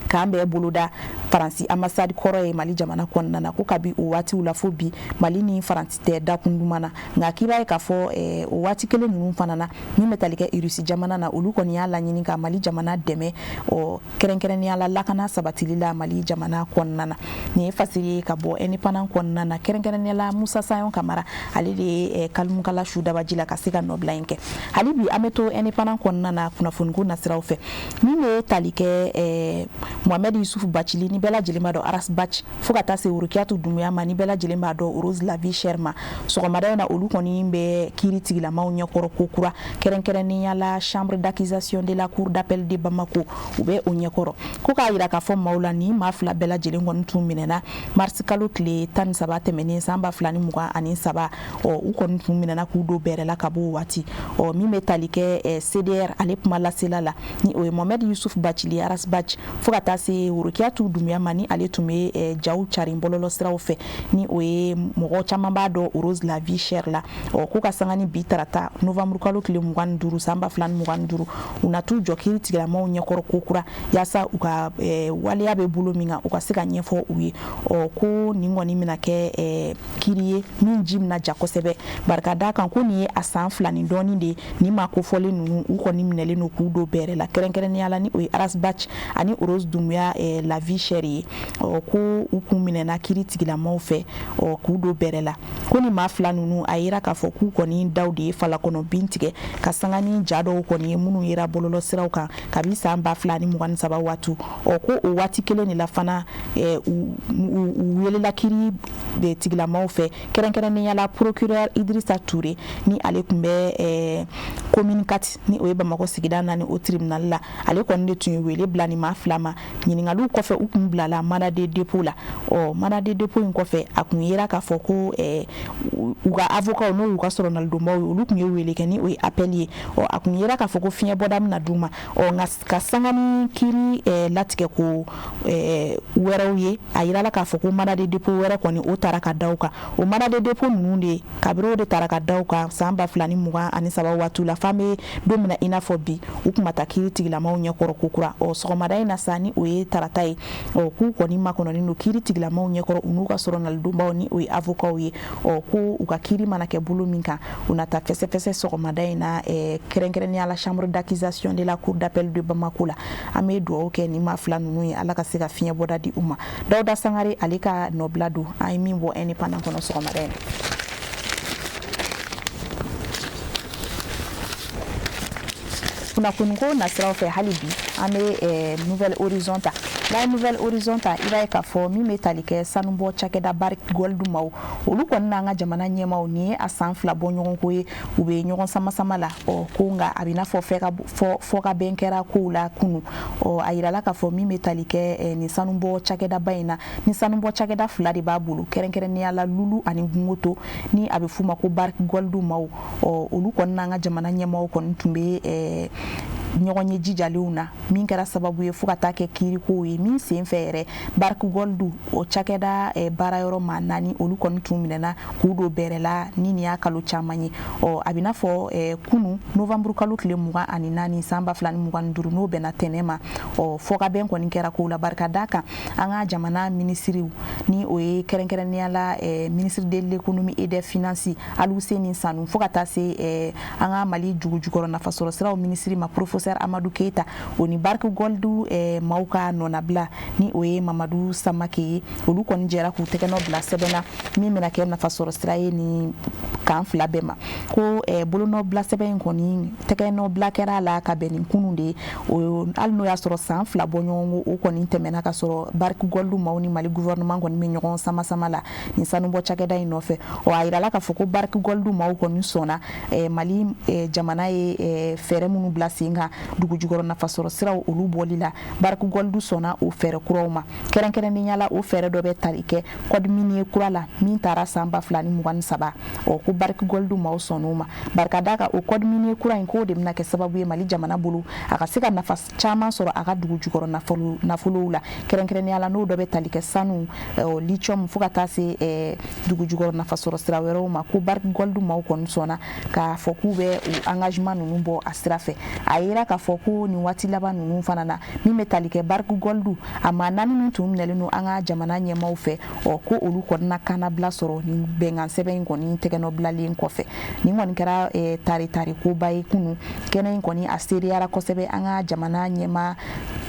k'an bɛɛ boloda Faransi ambassade kɔrɔ ye Mali jamana kɔnɔna na, ko kabi o waatiw la fo bi, Mali ni Faransi tɛ dakun duman na. Nka k'i b'a ye k'a fɔ o waati kelen ninnu fana na, min bɛ tali kɛ Irisi jamana na, olu kɔni y'a laɲini ka Mali jamana dɛmɛ, ɔ, kɛrɛnkɛrɛnnenya la lakana sabatili la Mali jamana kɔnɔna na. Nin ye fasiri ye ka bɔ Indépendant kɔnɔna na, kɛrɛnkɛrɛnnenya la Musa Sayon Kamara, ale de ye kalimukala su dabaji la ka se ka nɔbila in kɛ. Hali bi an bɛ to Indépendant kɔnɔna na, kunnafoniko nasiraw fɛ, min bɛ tali kɛ Mohamed Yusuf Bacili, ni bɛɛ lajɛlen b'a dɔn Ras Bath, fo ka taa se Worokiyatu Dunbuya ma, ni bɛɛ lajɛlen b'a dɔn Rose la vie chère ma, sɔgɔmada in na, olu kɔni bɛ kiiri tigilamaw ɲɛkɔrɔ ko kura, kɛrɛnkɛrɛnnenya la chambre d'accusation de la cour d'appel de Bamako, u bɛ o ɲɛkɔrɔ. Ko k'a yira k'a fɔ maaw la, ni maa fila bɛɛ lajɛlen kɔni tun minɛna mars kalo tile 13 tɛmɛnen san 2023. Ɔ, u kɔni tun minɛna k'u don bɛrɛ la ka b'o waati. Ɔ, min bɛ tali kɛ CDR ale kuma lasela la, ni o ye Mohamed Yusuf Bacili Ras Bath, fo ka taa se Worokiyatu Dunbuya ma, ni ale tun bɛ jaw carin bɔlɔlɔ siraw fɛ, ni o ye mɔgɔ caman b'a dɔn Rose la vie chère la. Ɔ, ko ka sanga ni bi tarata novembre kalo tile 25 san 2025, u na t'u jɔ kiiri tigilamaw ɲɛkɔrɔ ko kura, yaasa u ka waleya bɛ bolo min kan, u ka se ka ɲɛfɔ u ye. Ɔ, ko nin kɔni bɛna kɛ kiiri ye min ji bɛna ja kosɛbɛ, barika da kan ko nin ye a san 2 ni dɔɔnin de ye ni maa kofɔlen ninnu, u kɔni minɛlen don k'u don bɛrɛ la, kɛrɛnkɛrɛnnenya la ni o ye Ras Bath ani Rose Dunbuya la vie chère ye. Ɔ, ko u kun minɛna kiiri tigilamaw fɛ, ɔ, k'u don bɛrɛ la. Ko ni maa fila ninnu, a yira k'a fɔ k'u kɔni daw de ye falakɔnɔ bin tigɛ, ka sanga ni ja dɔw kɔni ye minnu yera bɔlɔlɔ siraw kan kabi san 2023 waati. Ɔ, ko o waati kelen de la fana, u welela kiiri tigilamaw fɛ, kɛrɛnkɛrɛnnenya la procureur Idrissa Touré, ni ale tun bɛ commune 4, ni o ye Bamakɔ sigida naani, o tribunal la. Ale kɔni de tun ye wele bila ni maa fila ma. Ɲininkaliw kɔfɛ, u kun bilala mandat de dépôt la. Ɔ, mandat de dépôt in kɔfɛ, a kun yera k'a fɔ ko u ka avocat, n'o y'u ka sɔrɔnalidonbaw ye, olu tun ye wele kɛ, ni o ye appel ye. Ɔ, a kun yera k'a fɔ ko fiɲɛ bɔda bɛna d'u ma. Ɔ, nka ka sanga ni kiiri latigɛ ko wɛrɛw ye, a yirala k'a fɔ ko mandat de dépôt wɛrɛ kɔni, o taara ka da u kan. O mandat de dépôt ninnu de, kabiri o de taara ka da u kan san 2023 waatiw la, f'an bɛ don min na i n'a fɔ bi, u kun ma taa kiiri tigilamaw ɲɛkɔrɔ ko kura. Ɔ, sɔgɔmada in na sa, ni o ye tarata ye, ɔ, k'u kɔni makɔnɔnen don kiiri tigilamaw ɲɛkɔrɔ, u n'u ka sɔrɔnalidonbaw, ni o ye avocats ye. Ɔ, ko u ka kiiri mana kɛ bolo min kan, u na taa fɛsɛfɛsɛ sɔgɔmada in na, kɛrɛnkɛrɛnnenya la chambre d'accusation de la cour d'appel de Bamako la. An bɛ dugawu kɛ ni maa fila ninnu ye, Ala ka se ka fiɲɛ bɔda di u ma. Dawuda Sangare, ale ka nɔbila don, an ye min bɔ Indépendant kɔnɔ sɔgɔmada in na. Kunnafoniko nasiraw fɛ, hali bi an bɛ Nouvel Horizon ta. N'a ye Nouvel Horizon ta, i b'a ye k'a fɔ min bɛ tali kɛ sanubɔ cakɛda Barrick Gold maaw, olu kɔni n'an ka jamana ɲɛmaaw, nin ye a san 2 bɔ ɲɔgɔnko ye, u bɛ ɲɔgɔn sama-sama la. Ɔ ko nka a bɛ n'a fɔ fɔ ka bɛn kɛra kow la kunu. Ɔ a yirala k'a fɔ min bɛ tali kɛ nin sanubɔ cakɛdaba in na, ni sanubɔ cakɛda 2 de b'a bolo, kɛrɛnkɛrɛnnenya la Lulu ani Gungoto, ni a bɛ f'u ma ko Barrick Gold maaw. Ɔ olu kɔni n'an ka jamana ɲɛmaaw kɔni tun bɛ ɲɔgɔn ye jijalenw na, min kɛra sababu ye fo ka taa kɛ kiirikow ye, min sen fɛ yɛrɛ Barrick Gold o cakɛda baara yɔrɔ maa 4, olu kɔni tun minɛna k'u don bɛrɛ la ni nin y'a kalo caman ye. Ɔ a bɛ n'a fɔ kunu novembre kalo tile 24 san 2025, n'o bɛnna tɛnɛn ma, ɔ fɔkabɛn kɔni kɛra kow la. Barika da kan an ka jamana minisiriw, ni o ye kɛrɛnkɛrɛnnenya la ministre de l'économie et des finances Alhousseyni Sanou, fo ka taa se an ka Mali dugu jukɔrɔ nafasɔrɔ siraw minisiri ma professeur Amadou Keita, o ni Barrick Gold maaw ka nɔnabila, ni o ye Mamadu Samake ye, olu kɔni jɛra k'u tɛgɛnɔ bila sɛbɛn na min bɛna kɛ nafasɔrɔ sira ye ni kan 2 bɛɛ ma. Ko bolonɔbila sɛbɛn in kɔni tɛgɛnɔbila kɛra a la ka bɛn ni kunun de ye, hali n'o y'a sɔrɔ san 2 bɔ ɲɔgɔn o kɔni tɛmɛna ka sɔrɔ Barrick Gold maaw ni Mali gouvernement kɔni bɛ ɲɔgɔn sama-sama la nin sanubɔ cakɛda in nɔfɛ. Ɔ a yirala k'a fɔ ko Barrick Gold maaw kɔni sɔnna Mali jamana ye fɛɛrɛ minnu bila sen kan dugu jukɔrɔ nafasɔrɔ siraw olu bɔli la, Barrick Gold sɔnna o fɛɛrɛ kuraw ma. Kɛrɛnkɛrɛnnenya la o fɛɛrɛ dɔ bɛ tali kɛ code minier kura la min taara san 2023. Ɔ ko Barrick Gold maaw sɔnn'o ma, barika da kan o code minier kura in, k'o de bɛna kɛ sababu ye Mali jamana bolo a ka se ka nafa caman sɔrɔ a ka dugu jukɔrɔ nafolow la, kɛrɛnkɛrɛnnenya la n'o dɔ bɛ tali kɛ sanu, lithium, fo ka taa se dugu jukɔrɔ nafasɔrɔ sira wɛrɛw ma. Ko Barrick Gold maaw kɔni sɔnna k'a fɔ k'u bɛ o engagement ninnu bɔ a sira fɛ. A yira k'a fɔ ko nin waati laban ninnu fana na, min bɛ tali kɛ Barrick Gold a maa 4 min tun minɛlen don an ka jamana ɲɛmaaw fɛ, ɔ ko olu kɔni na kannabila sɔrɔ nin bɛnkan sɛbɛn in kɔni tɛgɛnɔ bilalen kɔfɛ. Nin kɔni kɛra tare koba ye kunu. Kɛnɛ in kɔni a seereyara kosɛbɛ an ka jamana ɲɛmaa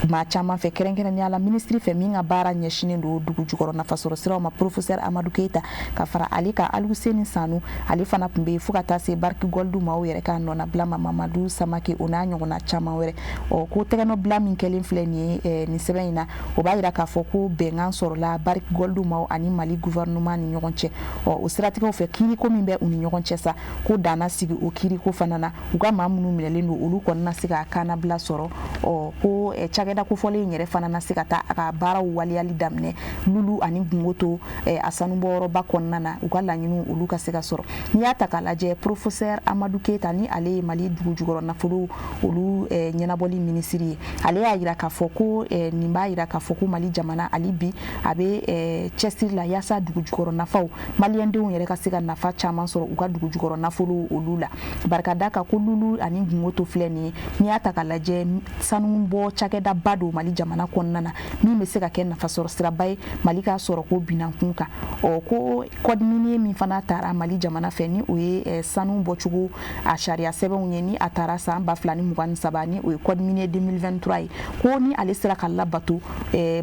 maa caman fɛ, kɛrɛnkɛrɛnnenya la minisiri fɛ min ka baara ɲɛsinnen don dugu jukɔrɔ nafasɔrɔ siraw ma, professeur Amadou Keita, ka fara ale kan Alhousseyni Sanou, ale fana tun bɛ yen, fo ka taa se Barrick Gold maaw yɛrɛ ka nɔnabila ma Mamadu Samake, o n'a ɲɔgɔnna caman wɛrɛ. Ɔ ko tɛgɛnɔbila min kɛlen filɛ nin ye nin sɛbɛn in na, o b'a yira k'a fɔ ko bɛnkan sɔrɔla Barrick Gold maaw ani Mali gouvernement ni ɲɔgɔn cɛ. Ɔ o siratigɛw fɛ, kiiriko min bɛ u ni ɲɔgɔn cɛ sa, ko danna sigi o kiiriko fana na, u ka maa minnu minɛlen don olu kɔni na se ka kannabila sɔrɔ. Ɔ ko cakɛda kofɔlen in yɛrɛ fana na se ka taa a ka baaraw waleyali daminɛ Lulu ani Gungoto a sanubɔyɔrɔba kɔnɔna na, u ka laɲiniw olu ka se ka sɔrɔ. N'i y'a ta k'a lajɛ, professeur Amadou Keita, ni ale ye Mali dugu jukɔrɔ nafolo olu ɲɛnabɔli minisiri ye, ale y'a yira k'a fɔ ko nin b'a yira k'a fɔ ko Mali jamana hali bi a bɛ cɛsiri la yaasa dugu jukɔrɔ nafaw maliyɛndenw yɛrɛ ka se ka nafa caman sɔrɔ u ka dugu jukɔrɔ nafolo olu la. Barika da kan ko Lulu ani Gungoto filɛ nin ye, n'i y'a ta k'a lajɛ, sanubɔ cakɛdaba don Mali jamana kɔnɔna na min bɛ se ka kɛ nafasɔrɔ siraba ye Mali ka sɔrɔko binankun kan. Ɔ ko code minier min fana taara Mali jamana fɛ, ni o ye sanu bɔcogo a sariya sɛbɛnw ye, ni a taara san 2023, ni o ye code minier 2023 ye, ko ni ale sera ka labato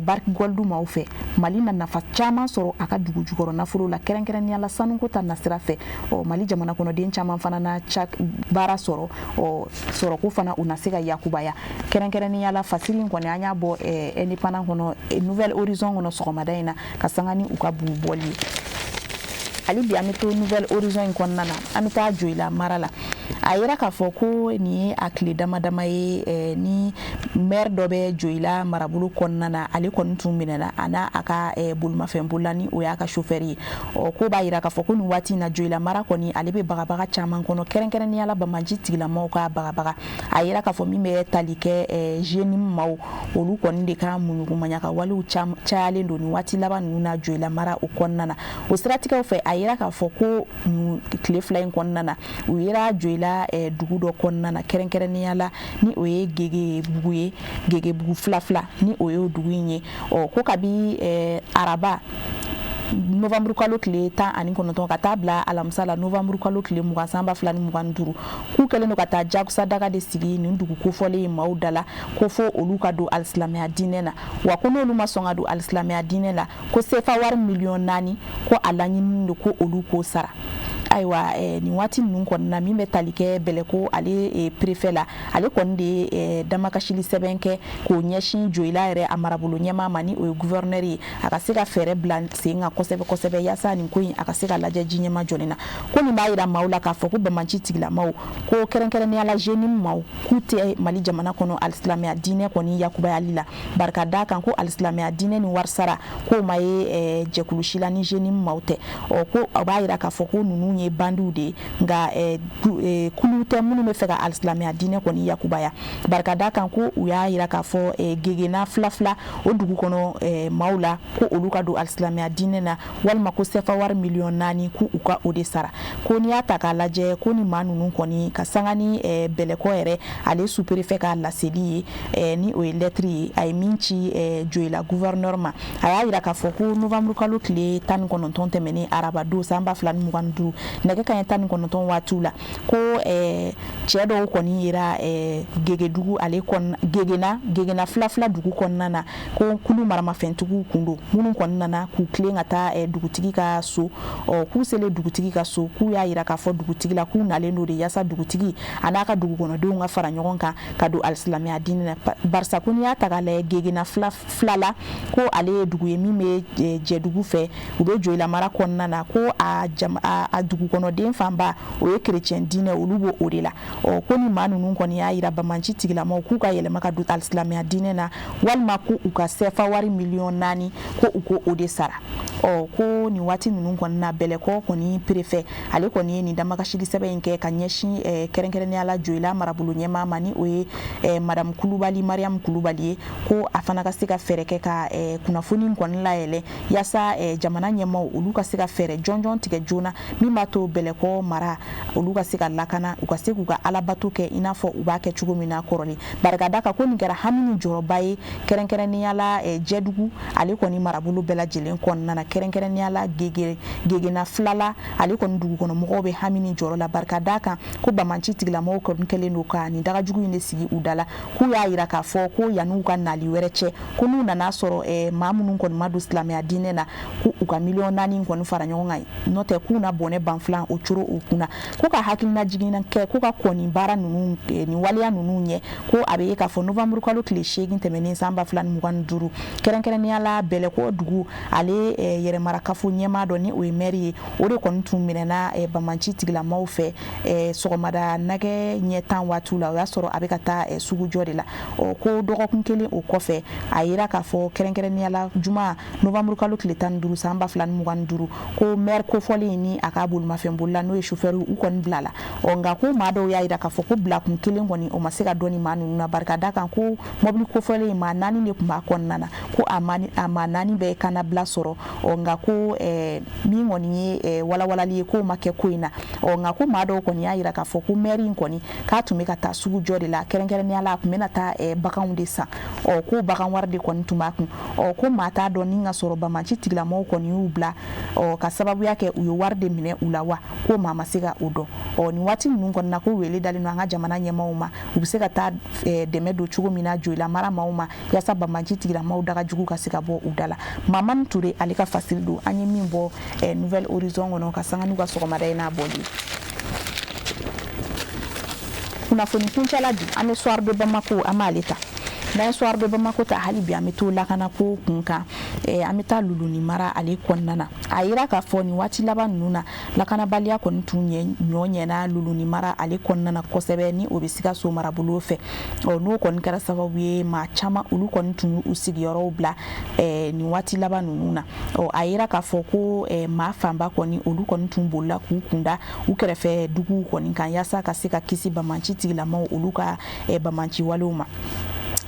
Barrick Gold maaw fɛ, Mali na nafa caman sɔrɔ a ka dugu jukɔrɔ nafolo la, kɛrɛnkɛrɛnnenya la sanuko ta nasira fɛ. Ɔ Mali jamana kɔnɔden caman fana na baara sɔrɔ, ɔ sɔrɔko fana u na se ka yakubaya. Kɛrɛnkɛrɛnnenya la fasiri in kɔni an y'a bɔ Indépendant kɔnɔ, Nouvel Horizon kɔnɔ sɔgɔmada in na, ka sanga ni u ka bugu bɔli ye. Hali bi an bɛ to Nouvel Horizon in kɔnɔna na, an bɛ taa Joyila mara la. A yira k'a fɔ ko nin ye a tile dama dama ye ni maire dɔ bɛ Joyila marabolo kɔnɔna na, ale kɔni tun minɛna a n'a a ka bolimafɛn bolila, ni o y'a ka chauffeur ye. Ɔ ko b'a yira k'a fɔ ko nin waati in na Joyila mara kɔni ale bɛ bagabaga caman kɔnɔ, kɛrɛnkɛrɛnnenya la banbaanci tigilamɔgɔw ka bagabaga. A yira k'a fɔ min bɛ tali kɛ JNIM maaw, olu kɔni de ka muɲugumaɲaka walew cayalen don nin waati laban ninnu na Joyila mara o kɔnɔna na. O siratigɛw fɛ, a yira k'a fɔ ko tile 2 in kɔnɔna na, u yera Joyila dugu dɔ kɔnɔna na, kɛrɛnkɛrɛnnenya la ni o ye Gegebugu ye, Gegebugu fila ni o ye o dugu in ye. Ɔ ko kabi araba novembre kalo tile 19 ka taa bila alamisa la novembre kalo tile 20 san 2025, k'u kɛlen don ka taa jagosa daga de sigi nin dugu kofɔlen maaw da la, ko fo olu ka don alisilamɛya diinɛ na, wa ko n'olu ma sɔn ka don alisilamɛya diinɛ la, ko sefa wari miliyɔn 4 ko a laɲininen don ko olu k'o sara. Ayiwa, nin waati ninnu kɔni na, min bɛ tali kɛ Bɛlɛko ale préfet la, ale kɔni de ye damakasili sɛbɛn kɛ k'o ɲɛsin Joyila yɛrɛ a marabolo ɲɛmaa ma, ni o ye gouverneur ye, a ka se ka fɛɛrɛ bila sen kan kosɛbɛ kosɛbɛ, yaasa nin ko in a ka se ka lajɛ ji ɲɛma jɔlen na. Ko nin b'a yira maaw la k'a fɔ ko bamanci tigilamaw, ko kɛrɛnkɛrɛnnenya la JNIM maaw, k'u tɛ Mali jamana kɔnɔ alisilamɛya diinɛ kɔni yakubayali la. Barika d'a kan ko alisilamɛya diinɛ ni warisara k'o ma ye jɛkulu si la ni JNIM maaw tɛ. Ɔ, ko a b'a yira k'a fɔ ko ninnu ye bandiw de ye, nka kulu tɛ minnu bɛ fɛ ka alisilamɛya diinɛ kɔni yakubaya. Barika d'a kan ko u y'a yira k'a fɔ Gegena fila fila o dugu kɔnɔ maaw la ko olu ka don alisilamɛya diinɛ na, walima ko sɛfa wari miliyɔn 4 k'u u ka o de sara. Ko n'i y'a ta k'a lajɛ, ko ni maa ninnu kɔni ka sanga ni Bɛlɛkɔ yɛrɛ ale sous-préfet ka laseli ye, ni o ye lɛtiri ye a ye min ci Joyila gouverneur ma, a y'a yira k'a fɔ ko novembre kalo tile 19 tɛmɛnen, araba don, san 2025, nɛgɛ kaɲɛ 19 waatiw la, ko cɛ dɔw kɔni yera Gegedugu ale Gegena, Gegena fila fila dugu kɔnɔna na, ko kulu maramafɛntigiw kun don minnu kɔni nana k'u tilen ka taa dugutigi ka so. Ɔ, k'u selen dugutigi ka so, k'u y'a yira k'a fɔ dugutigi la k'u nalen don de yaasa dugutigi a n'a ka dugukɔnɔdenw ka fara ɲɔgɔn kan ka don alisilamɛya diinɛ na. Barisa ko n'i y'a ta k'a lajɛ, Gegena fila fila la, ko ale ye dugu ye min bɛ Jɛdugu fɛ, u bɛ Joyila mara kɔnɔna na, ko a dugukɔnɔden fanba o ye kerecɛn diinɛ, olu b'o o de la. Ɔ, ko ni maa ninnu kɔni y'a yira bamanci tigilamaw k'u ka yɛlɛma ka don alisilamɛya diinɛ na, walima ko u ka sɛfa wari miliyɔn 4, ko u ko o de sara. Ɔ, ko nin waati ninnu kɔni na, Bɛlɛkɔ kɔni préfet ale kɔni ye nin damakasili sɛbɛn in kɛ ka ɲɛsin kɛrɛnkɛrɛnnenya la Joyila marabolo ɲɛmaa ma, ni o ye madame Kulubali, Mariam Kulubali ye, ko a fana ka se ka fɛɛrɛ kɛ ka kunnafoni kɔni layɛlɛ, yaasa jamana ɲɛmaaw olu ka se ka fɛɛrɛ jɔnjɔn tigɛ joona min b'a to Bɛlɛkɔ mara olu ka se ka lakana, u ka se k'u ka alabato kɛ i n'a fɔ u b'a kɛ cogo min na kɔrɔlen. Barika da kan ko nin kɛra hami ni jɔrɔba ye, kɛrɛnkɛrɛnnenya la Jɛdugu ale kɔni marabolo bɛɛ lajɛlen kɔnɔna na, kɛrɛnkɛrɛnnenya la Gegena filala ale kɔni dugukɔnɔmɔgɔw bɛ hami ni jɔrɔ la. Barika d'a kan ko bamanci tigilamɔgɔw kɔni kɛlen don ka nin dagajugu in de sigi u da la, k'u y'a yira k'a fɔ ko yan'u ka nali wɛrɛ cɛ, ko n'u nana sɔrɔ maa minnu kɔni ma don silamɛya diinɛ na, ko u ka miliyɔn 4 kɔni fara ɲɔgɔn kan, n'o tɛ k'u na bɔnɛ banfilan o coro u kunna. Ko ka hakilina jiginna kɛ ko ka kɔn nin baara ninnu, nin waleya ninnu ɲɛ, ko a bɛ ye k'a fɔ novembre kalo tile 8 tɛmɛnen san 2025, kɛrɛnkɛrɛnnenya la Bɛlɛkɔ dugu ale yɛrɛmarakafo ɲɛmaa dɔ, ni o ye maire ye, o de kɔni tun minɛna bamanci tigilamaw fɛ sɔgɔmada nɛgɛ ɲɛ 10 waatiw la. O y'a sɔrɔ a bɛ ka taa sugujɔ de la. Ɔ, ko dɔgɔkun kelen o kɔfɛ, a yira k'a fɔ kɛrɛnkɛrɛnnenya la juma novembre kalo tile 15 san 2025, ko maire kofɔlen ni a ka bolimafɛn bolila, n'o ye chauffeur, u kɔni bilala. Ɔ, nka ko maa dɔw y'a yira k'a fɔ ko bilakun kelen kɔni o ma se ka dɔn ni maa ninnu na. Barika da kan ko mɔbili kofɔlen maa naani de tun b'a kɔnɔna na, ko a maa naani bɛɛ ye kannabila sɔrɔ. Ɔ, nka ko min kɔni ye walawalali ye, k'o ma kɛ ko in na. Ɔ, nka ko maa dɔw kɔni y'a yira k'a fɔ ko maire in kɔni k'a tun bɛ ka taa sugujɔ de la, kɛrɛnkɛrɛnnenya la a tun bɛna taa baganw de san. Ɔ, ko bagan wari de kɔni tun b'a kun. Ɔ, ko maa t'a dɔn ni ka sɔrɔ bamanci tigilamɔgɔw kɔni y'u bila, ɔ, ka sababuya kɛ u ye wari de minɛ u la wa, ko maa ma se ka o dɔn. Ɔ, nin waati ninnu kɔni na, ko wele dalen don an ka jamana ɲɛmaaw ma, u bɛ se ka taa dɛmɛ don cogo min na Joyila mara maaw ma, yaasa bamanci tigilamɔgɔw daga jugu ka se ka bɔ u da la. Mamani Ture ale ka fasiri don, an ye min bɔ Nouvel Horizon kɔnɔ ka sanga n'u ka sɔgɔmada ye n'a bɔli ye. Kunnafoni kuncɛla bi, an bɛ Soir de Bamako, an b'ale ta. N'an ye Soir de Bamako ta, hali bi an bɛ to lakanako kun kan. An bɛ taa Luluni mara ale kɔnɔna na. A yira k'a fɔ nin waati laban ninnu na, lakanabaliya kɔni tun ɲɔ ɲɛna Luluni mara ale kɔnɔna na kosɛbɛ, ni o bɛ Sikaso marabolo fɛ. Ɔ, n'o kɔni kɛra sababu ye maa caman olu kɔni tun y'u sigiyɔrɔw bila nin waati laban ninnu na. Ɔ, a yira k'a fɔ ko maa fanba kɔni olu kɔni tun bolila k'u kunda u kɛrɛfɛ duguw kɔni kan, yaasa ka se ka kisi bamanci tigilamaw olu ka bamanci walew ma.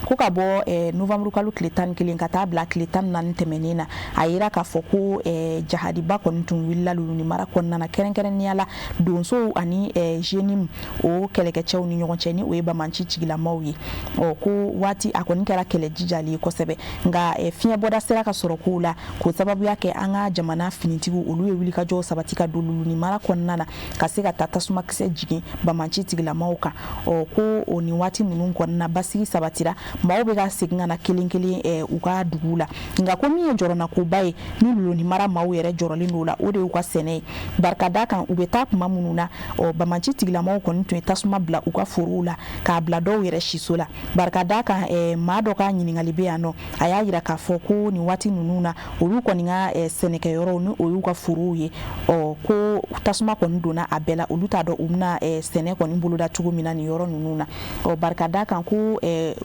Ko ka bɔ novembre kalo tile 11 ka taa bila tile 14 tɛmɛnen na, a yira k'a fɔ ko jahadiba kɔni tun wulila Luluni mara kɔnɔna na, kɛrɛnkɛrɛnnenya la donsow ani JNIM o kɛlɛkɛcɛw ni ɲɔgɔn cɛ, ni o ye bamanci tigilamaw ye. Ɔ, ko waati a kɔni kɛra kɛlɛ jijali ye kosɛbɛ, nka fiɲɛbɔda sera ka sɔrɔ kow la, k'o sababuya kɛ an ka jamana finitigiw olu ye wulikajɔw sabati ka don Luluni mara kɔnɔna na, ka se ka taa tasumakisɛ jigin bamanci tigilamaw kan. Ɔ, ko o nin waati ninnu kɔnɔna, basigi sabatira. Maaw bɛ ka segin ka na kelen kelen u ka dugu la, nka ko min ye jɔrɔnakoba ye ni Loloni mara maaw yɛrɛ jɔrɔlen don o la, o de y'u ka sɛnɛ ye. Barika da kan u bɛ taa tuma minnu na, ɔ banbaanci tigilamaw kɔni tun ye tasuma bila u ka forow la k'a bila dɔw yɛrɛ siso la. Barika da kan maa dɔ ka ɲininkali bɛ yan nɔ, a y'a jira k'a fɔ ko nin waati ninnu na olu kɔni ka sɛnɛkɛyɔrɔw ni o y'u ka forow ye, ɔ ko tasuma kɔni donna a bɛɛ la, olu t'a dɔn u bɛna sɛnɛ kɔni boloda cogo min na nin yɔrɔ ninnu na. Ɔ barika da kan ko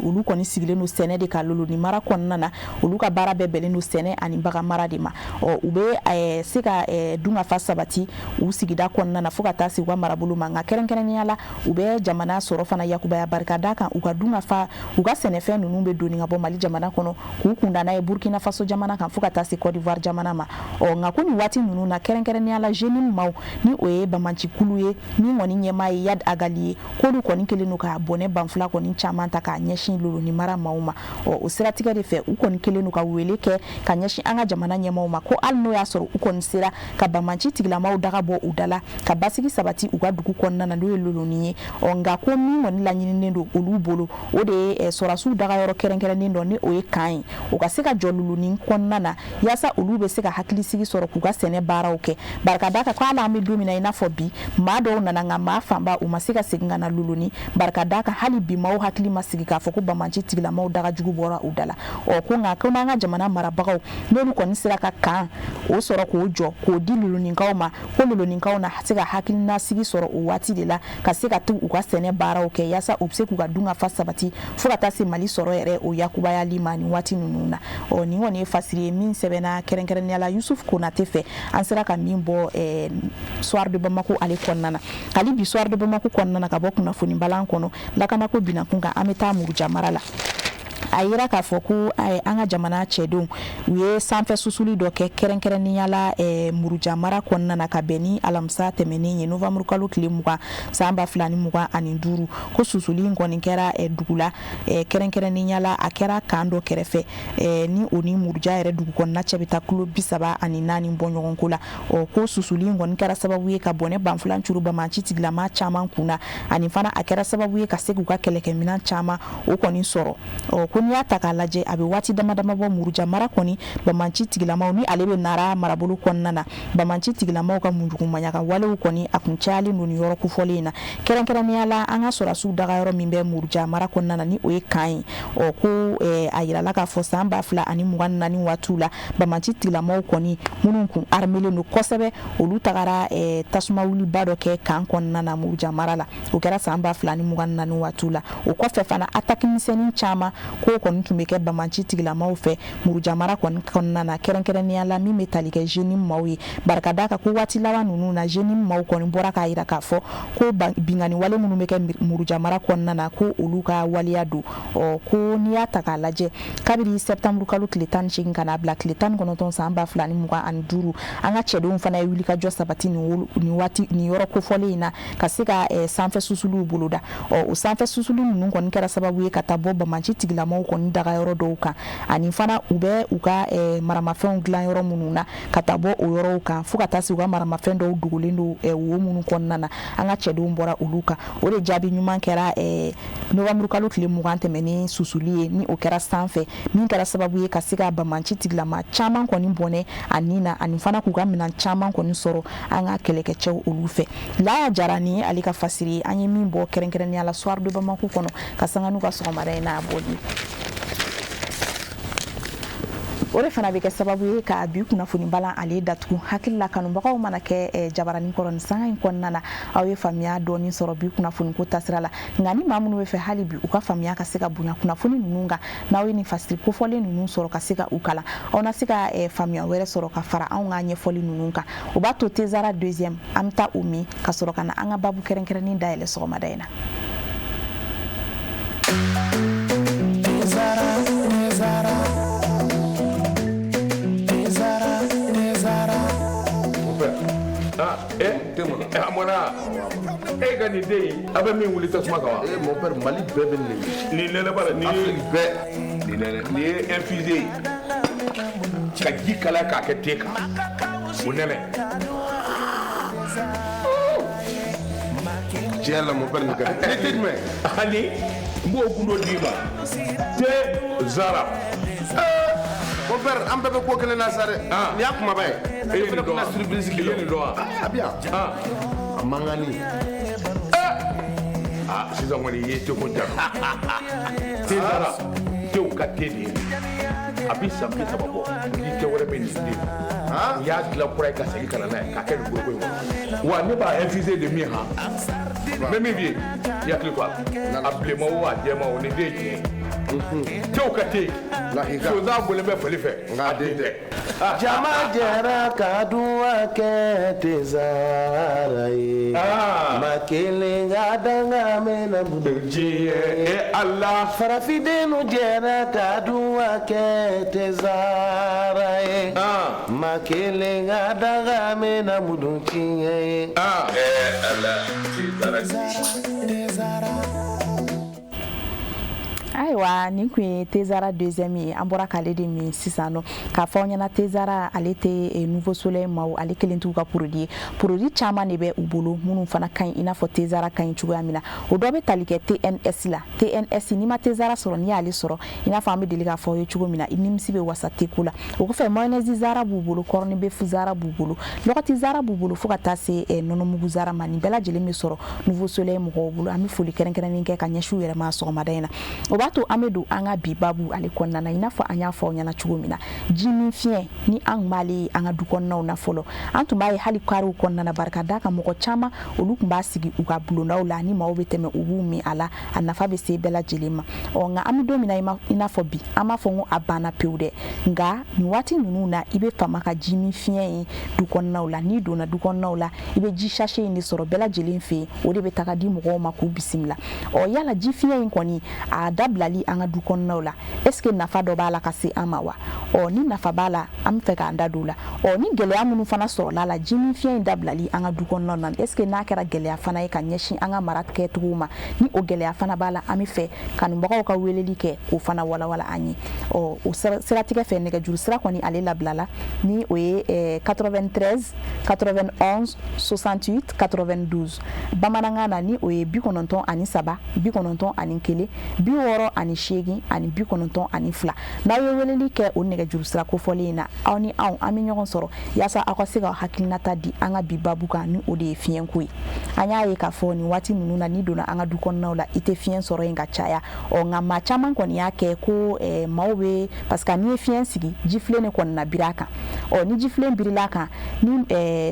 olu kɔni sigilen don sɛnɛ de kan Loloni mara kɔnɔna na, olu ka baara bɛɛ bɛnnen don sɛnɛ ani bagan mara de ma. Ɔ u bɛ se ka dunkafa sabati u sigida kɔnɔna na fo ka taa se u ka marabolo ma, nka kɛrɛnkɛrɛnnenya la u bɛ jamana sɔrɔ fana yakubaya. Barika da kan u ka dunkafa, u ka sɛnɛfɛn ninnu bɛ doni ka bɔ Mali jamana kɔnɔ k'u kunda n'a ye Burkina Faso jamana kan fo ka taa se Côte d'Ivoire jamana ma. Ɔ nka ko nin waati ninnu na kɛrɛnkɛrɛnnenya la JNIM maaw ni o ye banbaancikulu ye min kɔni ɲɛmaa ye Iyad Ag Ghali ye, k'olu kɔni kɛlen don ka bɔnɛ banfula kɔni caman ta k'a ɲɛsin Loloni mara maaw ma. Ɔ o siratigɛ de fɛ u kɔni kɛlen don ka wele kɛ ka ɲɛsin an ka jamana ɲɛmaaw ma ko hali n'o y'a sɔrɔ u kɔni sera ka banbaanci tigilamaw daga bɔ u da la ka basigi sabati u ka dugu kɔnɔna na n'o ye Loloni ye, ɔ nka ko min kɔni laɲininen don olu bolo, o de ye sɔrɔdasiw dagayɔrɔ kɛrɛnkɛrɛnnen dɔ ni o ye camp ye, o ka se ka jɔ Loloni kɔnɔna na yaasa olu bɛ se ka hakilisigi sɔrɔ k'u ka sɛnɛ baaraw kɛ. Barika da kan ko hali an bɛ don min na i n'a fɔ bi, maa dɔw nana nka maa fanba u ma se ka segin ka na Loloni. Barika da kan hali bi maaw hakili ma sigi k'a fɔ ko banbaanci tigilamaw daga jugu bɔra u da la. Ɔ ko nka ko n'an ka jamana marabagaw n'olu kɔni sera ka camp o sɔrɔ k'o jɔ k'o di Lolonikaw ma, ko Lolonikaw na se ka hakilinasigi sɔrɔ o waati de la ka se ka to u ka sɛnɛ baaraw kɛ yaasa u bɛ se k'u ka dunkafa sabati fo ka taa se Mali sɔrɔ yɛrɛ o yakubayali ma nin waati ninnu na. Ɔ nin kɔni ye fasiri ye min sɛbɛnna kɛrɛnkɛrɛnnenya la Yusuf Konate fɛ, an sera ka min bɔ Soir de Bamako ale kɔnɔna na. Hali bi Soir de Bamako kɔnɔna na, ka bɔ kunnafoni balan kɔnɔ lakanako binakun kan, an bɛ taa Muruja mara la. A yira k'a fɔ ko an ka jamana cɛdenw u ye sanfɛ susuli dɔ kɛ kɛrɛnkɛrɛnnenya la Muruja mara kɔnɔna na ka bɛn ni alamisa tɛmɛnen ye novembre kalo tile 20 san 2025. Ko susuli in kɔni kɛra dugu la, kɛrɛnkɛrɛnnenya la a kɛra camp dɔ kɛrɛfɛ ni o ni Muruja yɛrɛ dugu kɔnɔna cɛ bɛ taa kilo 34 bɔ ɲɔgɔn ko la. Ɔ ko susuli in kɔni kɛra sababu ye ka bɔnɛ banfulan curu banbaanci tigilama caman kun na, ani fana a kɛra sababu ye ka se k'u ka kɛlɛkɛminɛn caman o kɔni sɔrɔ. Ɔ ko n'i y'a ta k'a lajɛ, a bɛ waati dama dama bɔ, Muruja mara kɔni banbaanci tigilamaw ni ale bɛ Nara marabolo kɔnɔna na, banbaanci tigilamaw ka munjugumaɲaga walew kɔni a kun cayalen don nin yɔrɔ kofɔlen in na, kɛrɛnkɛrɛnnenya la an ka sɔrɔdasiw dagayɔrɔ min bɛ Muruja mara kɔnɔna na ni o ye camp ye. Ɔ ko a yirala k'a fɔ san 2024 waatiw la, banbaanci tigilamaw kɔni minnu kun armelen don kosɛbɛ, olu tagara tasuma wuliba dɔ kɛ camp kɔnɔna na Muruja mara la. O kɛra san 2024 waatiw la. O kɔfɛ fana attaque misɛnnin caman k'o kɔni tun bɛ kɛ banbaanci tigilamaw fɛ Muruja mara kɔni kɔnɔna na, kɛrɛnkɛrɛnnenya la min bɛ tali kɛ JNIM maaw ye. Barika d'a kan ko waati laban ninnu na JNIM maaw kɔni bɔra k'a jira k'a fɔ ko binkanni wale minnu bɛ kɛ Muruja mara kɔnɔna na, ko olu ka waleya don. Ɔ ko n'i y'a ta k'a lajɛ, kabiri septembre kalo tile 18 ka n'a bila tile 19 san 2025, an ka cɛdenw fana ye wulikajɔ sabati nin waati nin yɔrɔ kofɔlen in na ka se ka sanfɛ susuliw boloda. Ɔ o sanfɛ susuli ninnu kɔni kɛra sababu ye ka taa bɔ banbaanci tigilamaw kɔni dagayɔrɔ dɔw kan, ani fana u bɛ u ka maramafɛnw dilan yɔrɔ minnu na ka taa bɔ o yɔrɔw kan fo ka taa se u ka maramafɛn dɔw dogolen don wo minnu kɔnɔna na, an ka cɛdenw bɔra olu kan. O de jaabi ɲuman kɛra novembre kalo tile 20 tɛmɛnen susuli ye ni o kɛra sanfɛ, min kɛra sababu ye ka se ka banbaanci tigilama caman kɔni bɔnɛ a ni na, ani fana k'u ka minɛn caman kɔni sɔrɔ an ka kɛlɛkɛcɛw olu fɛ. Laya Jara ni ye ale ka fasiri ye, an ye min bɔ kɛrɛnkɛrɛnnenya la Soir de Bamako kɔnɔ ka sanga n'u ka sɔgɔmada in n'a bɔli. O de fana bɛ kɛ sababu ye ka bi kunnafoni balan ale datugu. Hakili la kanubagaw mana kɛ jabaranin kɔrɔ nin sanga in kɔnɔna na, aw ye faamuya dɔɔni sɔrɔ bi kunnafoni ko tasira la. Nka ni maa minnu bɛ fɛ hali bi u ka faamuya ka se ka bonya kunnafoni ninnu kan, n'aw ye nin fasiri kofɔlen ninnu sɔrɔ ka se ka u kalan, aw na se ka faamuya wɛrɛ sɔrɔ ka fara anw ka ɲɛfɔli ninnu kan. O b'a to Tezara deuxième an bɛ taa o min ka sɔrɔ ka na an ka babu kɛrɛnkɛrɛnnen dayɛlɛ sɔgɔmada in na. A mɔna e ka nin den in, a bɛ min wuli tasuma kan wa? Eh mon père, Mali bɛɛ bɛ nin de. Nin nɛnɛ b'a la nin ye. Afrique bɛɛ. Nin nɛnɛ nin ye infusé ye ka ji kalaya k'a kɛ te kan, o nɛnɛ. Tiɲɛ la mon père, nin ka di. Nin te jumɛn? Ani N b'o gundo d'i ma te zara. Mon père, an bɛɛ bɛ ko kelen na sa dɛ. Nin y'a kumaba ye. E ye nin dɔn wa? Surprise I ye nin dɔn wa? A bɛ yan. A mankanni. Aa, sisan kɔni i ye teko jaabi. Te zara, tew ka te de ye. A bɛ san 30 bɔ ni te wɛrɛ bɛ nin den. U y'a dilan kura ye ka segin ka na n'a ye k'a kɛ nin foroko in kɔnɔ. Wa ne b'a infuser de min han. N bɛ min f'i ye, i hakili to a la. A bilenman o, a jɛman o, nin den ye tiɲɛ ye. Tew ka te. Sonsan bɔlen bɛ fali fɛ. A den tɛ. Jama jɛra ka duwa kɛ tezara ye. Ma kelen ka danga mɛnna diɲɛ e Ala. Farafindenw jɛra ka duwa kɛ tezara ye. Ma kelen ka danga mɛnna mudun tiɲɛ ye. Ala tezara. Ayiwa, nin kun ye tezara deuxième ye. An bɔra k'ale de min sisan nɔ k'a fɔ aw ɲɛna. Tezara ale tɛ Nouveau Soleil maaw ale kelen t'u ka produit ye. Produit caman de bɛ u bolo minnu fana ka ɲi i n'a fɔ tezara ka ɲi cogoya min na. O dɔ bɛ tali kɛ TNS la. TNS, n'i ma tezara sɔrɔ, n'i y'ale sɔrɔ, i n'a fɔ an bɛ deli k'a fɔ aw ye cogo min na, i nimisi bɛ wasa teko la. O kɔfɛ, mayonnaise zara b'u bolo, corned beef zara b'u bolo, lɔgɔti zara b'u bolo, fo ka taa se nɔnɔmugu zara ma. Nin bɛɛ lajɛlen bɛ sɔrɔ Nouveau Soleil mɔgɔw bolo. An bɛ foli kɛrɛnkɛrɛnnen kɛ ka ɲɛsin u yɛrɛ ma sɔgɔmada in na. O b'a to an bɛ don an ka bi babu ale kɔnɔna na. I n'a fɔ an y'a fɔ aw ɲɛna cogo min na, ji min fiɲɛ ni an tun b'ale ye an ka du kɔnɔnaw na fɔlɔ, an tun b'a ye hali kariw kɔnɔna na. Barika d'a kan, mɔgɔ caman olu tun b'a sigi u ka bulondaw la, ni maaw bɛ tɛmɛ, u b'u min a la. A nafa bɛ se bɛɛ lajɛlen ma. Ɔ nka an bɛ don min na i n'a fɔ bi, an b'a fɔ ko a banna pewu dɛ. Nka nin waati ninnu na, i bɛ fama ka ji min fiɲɛ ye du kɔnɔnaw la. N'i donna du kɔnɔnaw la, i bɛ ji sachet in de sɔrɔ bɛɛ lajɛlen fɛ yen. O de bɛ taga di mɔgɔw ma k'u bisimila. Ɔ yala ji fiɲɛ in kɔni, a dabilali an ka du kɔnɔnaw la, est ce que nafa dɔ b'a la ka se an ma wa? Ɔ ni nafa b'a la, an bɛ fɛ k'an da don o la. Ɔ ni gɛlɛya minnu fana sɔrɔla la ji min fiɲɛ in dabilali an ka du kɔnɔnaw na, est ce que n'a kɛra gɛlɛya fana ye ka ɲɛsin an ka mara kɛcogo ma, ni o gɛlɛya fana b'a la, an bɛ fɛ kanubagaw ka weleli kɛ k'o fana walawala an ye. Ɔ o siratigɛ fɛ, nɛgɛjuru sira kɔni ale labilala, ni o ye 93 91 68 92 bamanankan na, ni o ye 93 91 68 92. N'aw ye weleli kɛ o nɛgɛjuru sira kofɔlen in na, aw ni anw an bɛ ɲɔgɔn sɔrɔ yaasa aw ka se ka hakilinata di an ka bi babu kan, ni o de ye fiɲɛko ye. An y'a ye k'a fɔ nin waati ninnu na, n'i donna an ka du kɔnɔnaw la, i tɛ fiɲɛ sɔrɔ yen ka caya. Ɔ nka maa caman kɔni y'a kɛ ko maaw bɛ, parce que n'i ye fiɲɛ sigi, jifilen de kɔni na biri a kan. Ɔ ni jifilen birila a kan, ni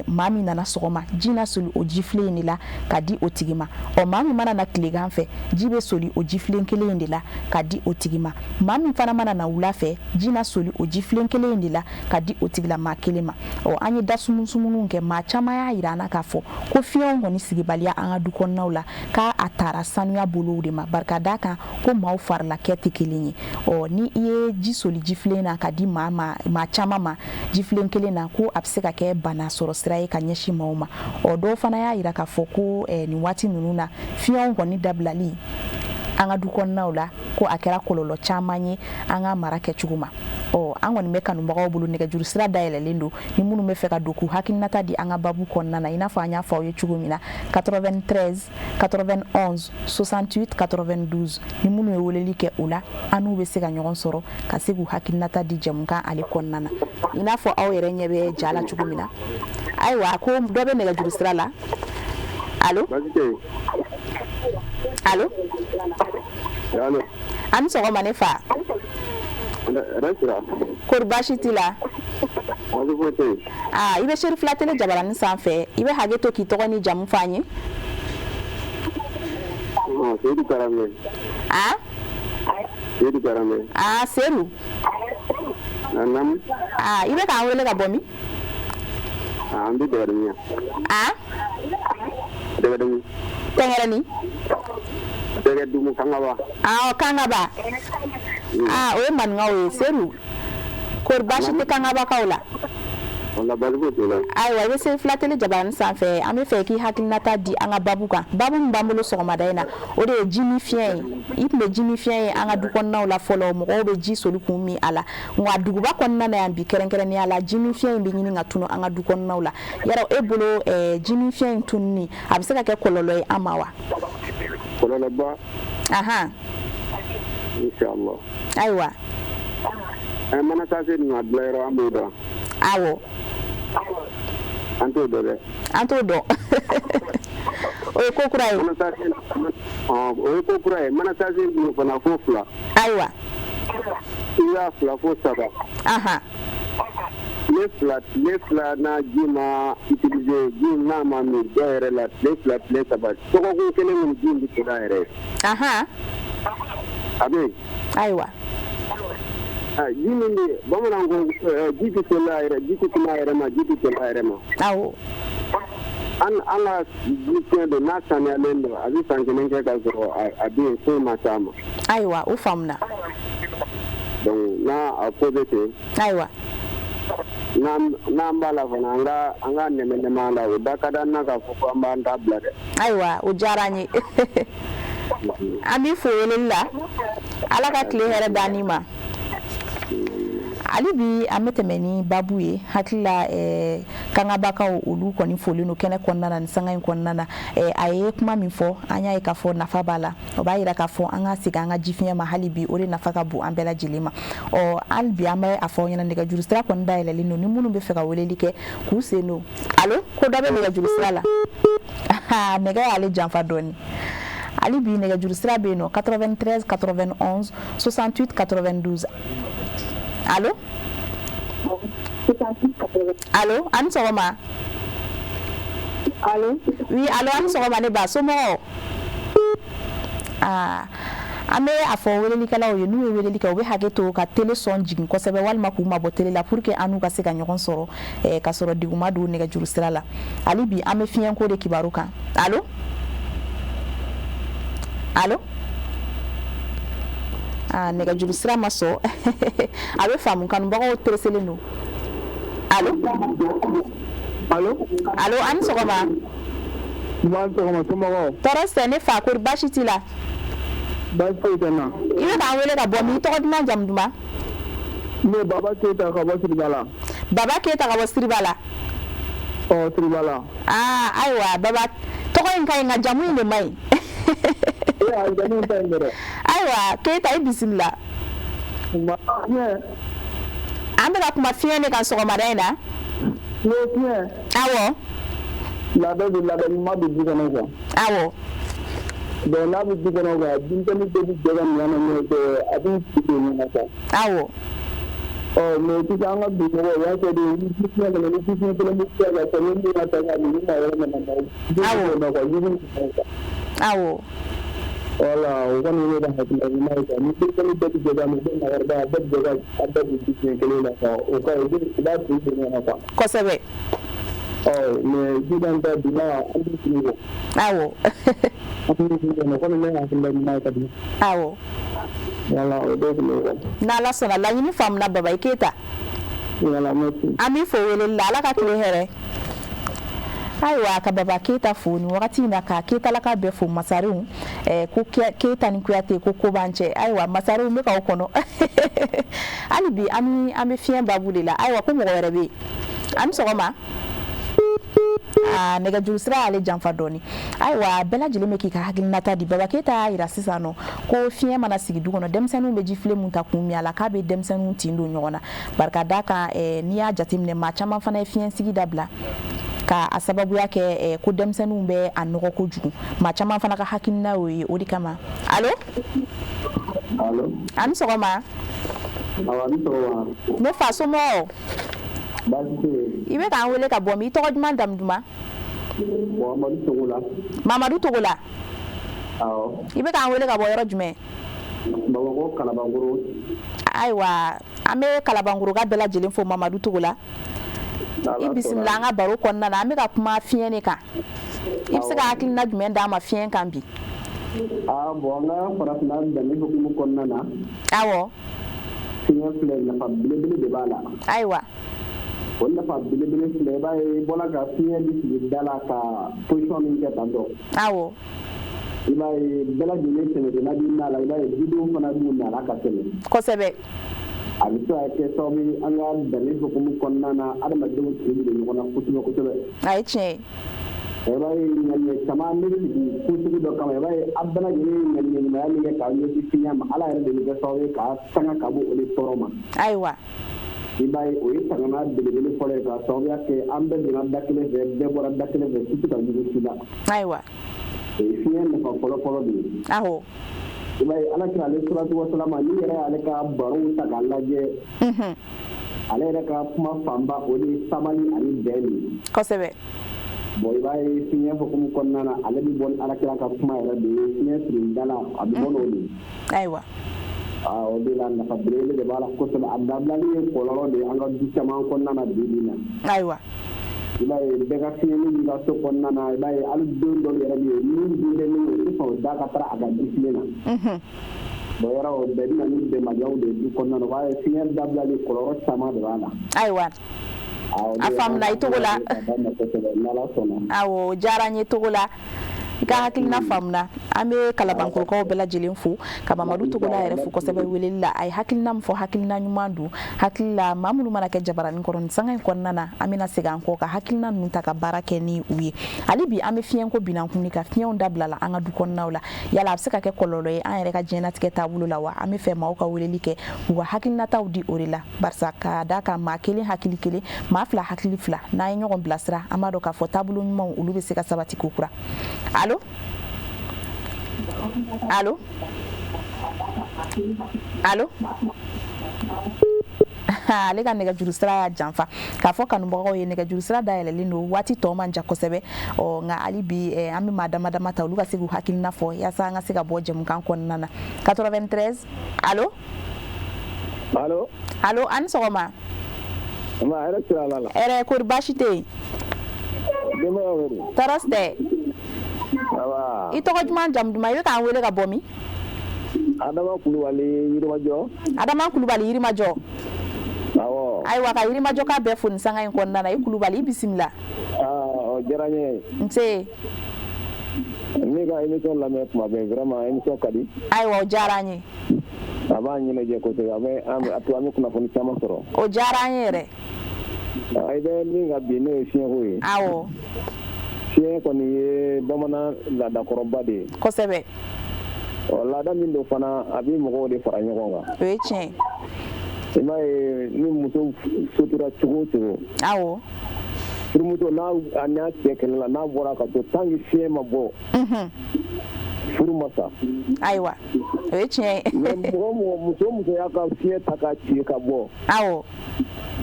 maa min nana sɔgɔma, ji na soli o jifilen in de la ka di o tigi ma. Ɔ maa min mana na tilegan fɛ, ji bɛ soli o jifilen kelen in de la ka di o tigi ma. Maa min fana mana na wula fɛ, ji na soli o jifilen kelen in de la ka di o tigila maa kelen ma. Ɔ an ye da sumusumunuw kɛ, maa caman y'a yira an na k'a fɔ ko fiɲɛw kɔni sigibaliya an ka du kɔnɔnaw la, k'a a taara sanuya bolow de ma. Barika d'a kan ko maaw farilakɛ tɛ kelen ye. Ɔ ni i ye ji soli jifilen na ka di maa ma, maa caman ma jifilen kelen na, ko a bɛ se ka kɛ bana sɔrɔ sira ye ka ɲɛsin maaw ma. Ɔ dɔw fana y'a yira k'a fɔ ko nin waati ninnu na, fiɲɛw kɔni dabilali an ka du kɔnɔnaw la, ko a kɛra kɔlɔlɔ caman ye an ka mara kɛcogo ma. Ɔ an kɔni bɛ kanubagaw bolo, nɛgɛjuru sira dayɛlɛlen don, ni minnu bɛ fɛ ka don k'u hakilinata di an ka babu kɔnɔna na. I n'a fɔ an y'a fɔ aw ye cogo min na, 93 91 68 92, ni minnu ye weleli kɛ o la, an n'u bɛ se ka ɲɔgɔn sɔrɔ ka se k'u hakilinata di jɛmukan ale kɔnɔna na. I n'a fɔ aw yɛrɛ ɲɛ bɛ ja la cogo min na. Ayiwa, ko dɔ bɛ nɛgɛjuru sira la. Allo, allo, an ni sɔgɔma ne fa. Kori baasi t'i la? Aa, i bɛ Seri Fila Tele jabaranin sanfɛ. I bɛ hakɛ to k'i tɔgɔ ni jamu fɔ an ye. Seyidu Karamɛ. A Seyidu Karamɛ. Aa, Seyidu. Naamu. Aa, i bɛ k'an wele ka bɔ min? An bɛ Dɛgɛdɛgɛ yan. A Dɛgɛdɛgɛ. Tɛngɛrɛni. Dɛgɛdugu Kangaba. Aa, Kangaba. Aa, o ye maninkaw ye. Seyidu, kori baasi tɛ Kangabakaw la? Wala, baasi foyi t'u la. Ayiwa, i bɛ Seri Fila Tele jabaranin sanfɛ. An bɛ fɛ k'i hakilinata di an ka babu kan. Babu min b'an bolo sɔgɔmada in na, o de ye ji min fiɲɛ ye. I tun bɛ ji min fiɲɛ ye an ka du kɔnɔnaw la fɔlɔ, mɔgɔw bɛ ji soli k'u min a la. Nka duguba kɔnɔna na yan bi, kɛrɛnkɛrɛnnenya la, ji min fiɲɛ in bɛ ɲini ka tunu an ka du kɔnɔnaw la. Yɔrɔ e bolo, ji min fiɲɛ in tununi, a bɛ se ka kɛ kɔlɔlɔ ye an ma wa? Kɔlɔlɔba. Ahan. Inshallah. Ayiwa. Mana sachet ninnu a dilan yɔrɔ an b'o dɔn. Awɔ. An t'o dɔn dɛ. An t'o dɔn. O ye ko kura ye. Mana sachet o ye ko kura ye. Mana sachet ninnu fana fo 2. Ayiwa. I y'a 2 fo 3. Ahan. Tile 2 n'a ji ma utiliser, ji n'a ma min dɔw yɛrɛ la, tile 2 tile 3 dɔgɔkun kelen kɔni ji in bɛ toli a yɛrɛ ye. Ahan. A bɛ yen. Ayiwa. Ji min bɛ bamananw ko ji tɛ toli a yɛrɛ, ji tɛ tɛmɛ a yɛrɛ ma, ji tɛ toli a yɛrɛ ma. Awɔ. An ka ji fiɲɛ don, n'a saniyalen don, a bɛ san 1 kɛ k'a sɔrɔ a bɛ yen, foyi ma s'a ma. Ayiwa, o faamuna. Donc n'a a ko bɛ ten. Ayiwa. N'an b'a la fana, an ka nɛmɛ nɛmɛ a la, o da ka d'an na k'a fɔ ko an b'an ta bila dɛ. Ayiwa, o diyara an ye. An b'i fo weleli la. Ala ka tile hɛrɛ d'an n'i ma. Hali bi an bɛ tɛmɛ ni babu ye. Hakili la kangabakaw olu kɔni folen don kɛnɛ kɔnɔna na nin sanga in kɔnɔna na. A ye kuma min fɔ, an y'a ye k'a fɔ nafa b'a la. O b'a yira k'a fɔ an ka segin an ka jifiɲɛ ma hali bi, o de nafa ka bon an bɛɛ lajɛlen ma. Ɔ hali bi an bɛ a fɔ aw ɲɛna, nɛgɛjuru sira kɔni dayɛlɛlen don ni minnu bɛ fɛ ka weleli kɛ k'u sen don. Allo, ko dɔ bɛ nɛgɛjuru sira la. Nɛgɛ y'ale janfa dɔɔni. Hali bi nɛgɛjuru sira bɛ yen nɔ, 93 91 68 92. Allo? Allo, a ni sɔgɔma. Allo? Oui, allo, a ni sɔgɔma ne ba, somɔgɔw? Aa, an bɛ a fɔ welelikɛlaw ye, n'u ye weleli kɛ, u bɛ hakɛ to ka télé son jigin kosɛbɛ walima k'u mabɔ télé la pour que an n'u ka se ka ɲɔgɔn sɔrɔ ka sɔrɔ degun ma don nɛgɛjuru sira la. Hali bi an bɛ fiɲɛko de kibaru kan. Allo? Allo? Aa, nɛgɛjuru sira ma sɔn. A bɛ faamu, kanubagaw pereselen don. Allo? Allo? Allo, a ni sɔgɔma. Ba sɔgɔma, somɔgɔw? Tɔɔrɔ tɛ, ne fa, kori baasi t'i la? Baasi foyi tɛ n na. I bɛ k'an wele ka bɔ min? I tɔgɔ duman, jamu duman? Ne Baba Keyita ka bɔ Siriba la. Baba Keyita ka bɔ Siriba la. Ɔ, Siriba la. Aa, ayiwa Baba, tɔgɔ in ka ɲi nka jamu in de man ɲi. Ee, a jamu in ka ɲi dɛ. Ayiwa Keyita, i bisimila. Fiɲɛ. An bɛ ka kuma fiɲɛ de kan sɔgɔmada in na. Ne fiɲɛ. Awɔ. Labɛn bɛ labɛn ɲuman bɛ du kɔnɔ quoi. Awɔ. Bon, n'a bɛ du kɔnɔ quoi, denmisɛnnin bɛɛ bɛ jɛ ka minɛn na ɲɔgɔn fɛ, a b'u ci don ɲɔgɔn na quoi. Awɔ. Ɔ, mais sisan an ka bi mɔgɔw, u y'a kɛ de ni fiɲɛ kɔnɔ, ni fiɲɛ kelen bɛ se ka kɛ, ni min ma ta ka min, ni maa wɛrɛ nana na, Awɔ. na quoi, jugu bɛ quoi. Awɔ. Voilà, o kɔni ye ne ka hakilina ɲuman ye quoi. Ni denmisɛnnin bɛɛ bɛ jɛ ka min, bɛɛ maakɔrɔba, bɛɛ bɛ jɛ ka a bɛɛ don fiɲɛ kelen na quoi, o ka ɲi, u b'a tin don ɲɔgɔn na quoi. Kosɛbɛ. Ɔ, mais sisan ta bi la, an bɛ sigi quoi. Awɔ. An bɛ sigi quoi, o kɔni ne ka hakilina ɲuman ye ka di. Awɔ. Voilà, o de tun bɛ quoi. N'Ala sɔnna, laɲini faamuna Baba, i Keyita. Voilà, merci. An b'i fo weleli la, Ala ka tile hɛrɛ. Ayiwa, ka Baba Keyita fo nin wagati in na, ka Keyitalaka bɛɛ fo, masarenw ko Keyita ni Kuyate ko ko b'an cɛ. Ayiwa masarenw, bɛ k'aw kɔnɔ. Hali bi an bɛ fiɲɛ babu de la. Ayiwa, ko mɔgɔ wɛrɛ bɛ yen. An ni sɔgɔma. Aa, nɛgɛjuru sira y'ale janfa dɔɔni. Ayiwa, bɛɛ lajɛlen bɛ k'i ka hakilinata di. Baba Keyita y'a yira sisan nɔ ko fiɲɛ mana sigi du kɔnɔ, denmisɛnninw bɛ jifilen mun ta k'u min a la, k'a bɛ denmisɛnninw tin don ɲɔgɔn na. Barika da kan, n'i y'a jateminɛ, maa caman fana ye fiɲɛ sigi dabila ka a sababuya kɛ ko denmisɛnninw bɛ a nɔgɔ kojugu. Maa caman fana ka hakilina y'o ye, o de kama. Allo? Allo? A ni sɔgɔma. Awɔ, a ni sɔgɔma. Ne fa, somɔgɔw? Baasi tɛ yen. I bɛ k'an wele ka bɔ min? I tɔgɔ duman, jamu duman? Mamadu Togola. Mamadu Togola. Awɔ. I bɛ k'an wele ka bɔ yɔrɔ jumɛn? Bamakɔ Kalabankɔrɔ. Ayiwa, an bɛ Kalabankɔrɔka bɛɛ lajɛlen fo Mamadu Togola. I bisimila an ka baro kɔnɔna na. An bɛ ka kuma fiɲɛ de kan. I bɛ se ka hakilina jumɛn d'an ma fiɲɛ kan bi? Aa, bon, an ka farafinna danbe hukumu kɔnɔna na. Awɔ. Fiɲɛ filɛ, nafa belebele de b'a la. Ayiwa. O nafa belebele filɛ, i b'a ye i bɔra ka fiɲɛ bi sigi da la ka position min kɛ tan tɔ. Awɔ. I b'a ye bɛɛ lajɛlen tɛmɛtɔla b'i na la, i b'a ye dudenw fana b'u na la ka tɛmɛ. Kosɛbɛ. A bɛ se ka kɛ sababu ye an ka danbe hukumu kɔnɔna na, adamadenw tin bɛ don ɲɔgɔn na kosɛbɛ kosɛbɛ. A ye tiɲɛ ye. I b'a ye ɲaɲɛ Sama, an bɛ sigi ko sugu dɔ kama. I b'a ye, aw bɛɛ lajɛlen ye ŋaniya ɲumanya min kɛ k'aw ɲɛsin fiɲɛ ma, Ala yɛrɛ de bɛ kɛ sababu ye k'a tanga ka bɔ o de tɔɔrɔ ma. I b'a ye, o ye tangana belebele fɔlɔ ye, k'a sababuya kɛ an bɛɛ donna da kelen fɛ, bɛɛ bɔra da kelen fɛ, si tɛ ka jugu si la. O ye fiɲɛ nafa fɔlɔ fɔlɔ de ye. I b'a ye, Ala kira ale salatu wasalama, n'i yɛrɛ y'ale ka barow ta k'a lajɛ, ale yɛrɛ ka kuma fanba, o de ye sabali ani bɛn de ye. Bon, i b'a ye, fiɲɛ hukumu kɔnɔna na, ale bɛ bɔ ni Ala kira ka kuma yɛrɛ de ye. Fiɲɛ siri da la, a bɛ bɔ n'o de ye. O de la, nafa belebele de b'a la kosɛbɛ. A dabilali ye kɔlɔlɔ de ye an ka du caman kɔnɔna na bi bi in na. I b'a ye, bɛɛ ka fiɲɛni b'i ka so kɔnɔna na. I b'a ye, hali don dɔw yɛrɛ bɛ yen, min dun bɛ min, o tɛ sɔn o da ka taara a ka ji filen na. Bon, yɔrɔ o bɛɛ bɛ na ni bɛnbaliyaw de ye du kɔnɔna na. O b'a ye, fiɲɛ dabilali, kɔlɔlɔ caman de b'a la. Ayiwa, a faamuna i cogo la. N'Ala sɔnna. Awɔ, o diyara n ye togo la. I ka hakilina faamuna. An bɛ Kalabankɔrɔkaw bɛɛ lajɛlen fo, ka Mamadu Togola yɛrɛ fo kosɛbɛ weleli la. A ye hakilina min fɔ, hakilina ɲuman don. Hakili la, maa minnu mana kɛ jabaranin kɔrɔ nin sanga in kɔnɔna na, an bɛna segin an kɔ ka hakilina ninnu ta ka baara kɛ ni u ye. Hali bi, an bɛ fiɲɛko binankun de kan. Fiɲɛw dabilala an ka du kɔnɔnaw la. Yala a bɛ se ka kɛ kɔlɔlɔ ye an yɛrɛ ka diɲɛnatigɛ taabolo la wa? An bɛ fɛ maaw ka weleli kɛ k'u ka hakilinataw di o de la, barisa ka da kan, maa kelen hakili kelen, maa fila hakili fila, n'an ye ɲɔgɔn bilasira, an b'a dɔn k'a fɔ taabolo ɲumanw, olu bɛ se ka sabati ko kura. Allo, allo, allo! Ale ka nɛgɛjuru sira y'a janfa. K'a fɔ kanubagaw ye, nɛgɛjuru sira dayɛlɛlen don, waati tɔ man jan kosɛbɛ. Ɔ nka hali bi, an bɛ maa dama dama ta, olu ka se k'u hakilina fɔ yaasa an ka se ka bɔ jɛmukan kɔnɔna na. 93, allo? Allo? Allo, an ni sɔgɔma. Nba, hɛrɛ sira ala la. Hɛrɛ kori, baasi tɛ yen? Denbayaw bɛ di? Tɔɔrɔ si tɛ. Ça va? I tɔgɔ duman, jamu duman, i bɛ k'an wele ka bɔ min? Adama Kulubali, Yirimajɔ. Adama Kulubali, Yirimajɔ. Awɔ. Ayiwa, ka Yirimajɔ ka bɛɛ fo nin sanga in kɔnɔna na. I Kulubali, i bisimila. Aa, o diyara n ye. Nse. Ne ka émission lamɛn tuma bɛɛ, vraiment émission ka di. Ayiwa, o diyara an ye. A b'an ɲɛnajɛ kosɛbɛ, a bɛ an a to an bɛ kunnafoni caman sɔrɔ. O diyara an ye yɛrɛ. I bɛ min ka bi, n'o ye fiɲɛko ye. Fiɲɛ kɔni ye bamanan laadakɔrɔba de ye. Ɔ, laada min don fana, a bɛ mɔgɔw de fara ɲɔgɔn kan. O ye tiɲɛ ye. I m'a ye, ni muso sotura cogo o cogo, furumuso n'a a n'a cɛ kɛlɛ la, n'a bɔra ka to, tant que fiɲɛ ma bɔ, furu ma sa. Ayiwa, o ye tiɲɛ ye. Mais mɔgɔ mɔgɔ, muso o muso y'a ka fiɲɛ ta k'a ci ka bɔ,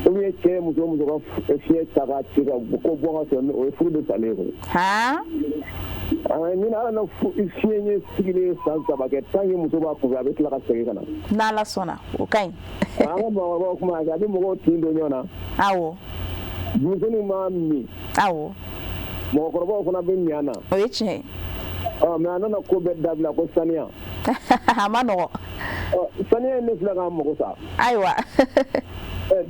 ou bien cɛ, muso o muso ka fiɲɛ ta k'a ci ka bɔ, ko bɔ ka sɔrɔ, o ye furu de salen ye koyi. Ni ala na fiɲɛ ye sigilen san 3 kɛ, tant que muso b'a kunfɛ, a bɛ tila ka segin ka na. N'Ala sɔnna, o ka ɲi. An ka maakɔrɔbaw kuma, a bɛ mɔgɔw tin don ɲɔgɔn na. Denmisɛnninw b'a min. Mɔgɔkɔrɔbaw fana bɛ min na. O ye tiɲɛ ye. Ɔ, mais a nana ko bɛɛ dabila ko saniya. A ma nɔgɔ. Saniya in ne filɛ k'an mago sa.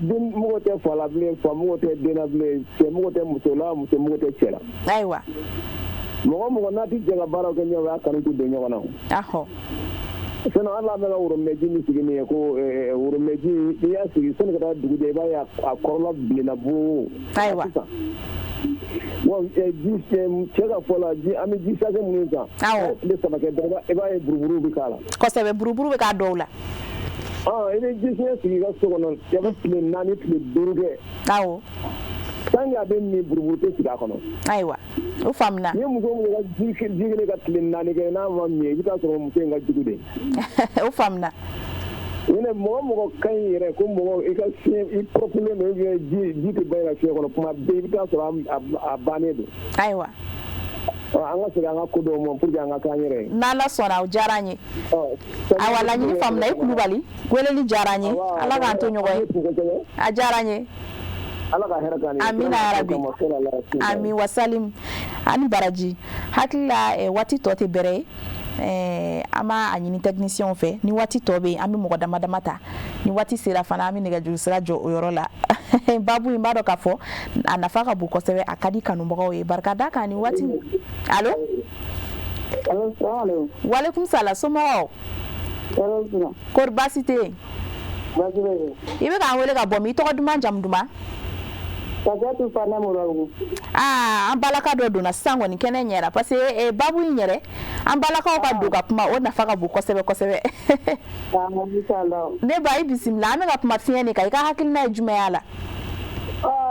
Den mago tɛ fa la bilen, fa mago tɛ den na bilen, cɛ mago tɛ muso la, muso mago tɛ cɛ la. Mɔgɔ mɔgɔ n'a tɛ jɛ ka baaraw kɛ ɲɔgɔn fɛ, a kanu tɛ don ɲɔgɔn na. Sinon hali an bɛ ka worobinɛ min sigi nin ye ko worobinɛ ji, n'i y'a sigi, sani ka taa dugu jɛ, i b'a ye a kɔrɔla bilenna boo. Bon, ji, cɛ ka fɔ la, ji, an bɛ ji sachet minnu san, tile 3 kɛ dɔrɔn, i b'a ye buruburu bɛ k'a la. Kosɛbɛ, buruburu bɛ k'a dɔw la. I bɛ ji fiɲɛ sigi i ka so kɔnɔ, i bɛ tile 4, tile 5 kɛ. Tant que a bɛ min, buruburu tɛ sigi a kɔnɔ. Ayiwa, o faamuna. Ni muso min ka ji kelen ka tile 4 kɛ, n'a ma min, i bɛ taa sɔrɔ muso in ka jugu de. O faamuna. Ɲinɛ, mɔgɔ mɔgɔ ka ɲi yɛrɛ ko mɔgɔ i ka fiɲɛ i propre don, ou bien ji tɛ ban i ka fiɲɛ kɔnɔ kuma bɛɛ, i bɛ taa sɔrɔ a bannen don. An ka segin an ka ko dɔw ma pour que an ka k'an yɛrɛ ye. N'Ala sɔnna, o diyara an ye. Awa, laɲini faamuna. I Kulubali, weleli diyara an ye. Ala k'an to ɲɔgɔn ye. A diyara an ye. Ala ka hɛrɛ k'an ye. Amina yarabi. Ami wasalim ani baraji. Hakili la, waati tɔ tɛ bɛrɛ ye. An b'a ɲini technicien fɛ, ni waati tɔ bɛ yen, an bɛ mɔgɔ dama dama ta. Ni waati sera fana, an bɛ nɛgɛjuru sira jɔ o yɔrɔ la. Babu in, b'a dɔn k'a fɔ a nafa ka bon kosɛbɛ, a ka di kanubagaw ye. Barika da kan ni waati. Allo, walekum salam, somɔgɔw kori, baasi tɛ yen? I bɛ k'an wele ka bɔ min? I tɔgɔ duman, jamu duman? Safiyatu Fanɛ Moribabugu. Aa, an balaka dɔ donna sisan kɔni, kɛnɛ ɲɛra parce que babu in yɛrɛ, an balakaw ka don ka kuma, o nafa ka bon kosɛbɛ kosɛbɛ. Inshallah. Ne ba, i bisimila. An bɛ ka kuma fiɲɛ de kan, i ka hakilina ye jumɛn y'a la?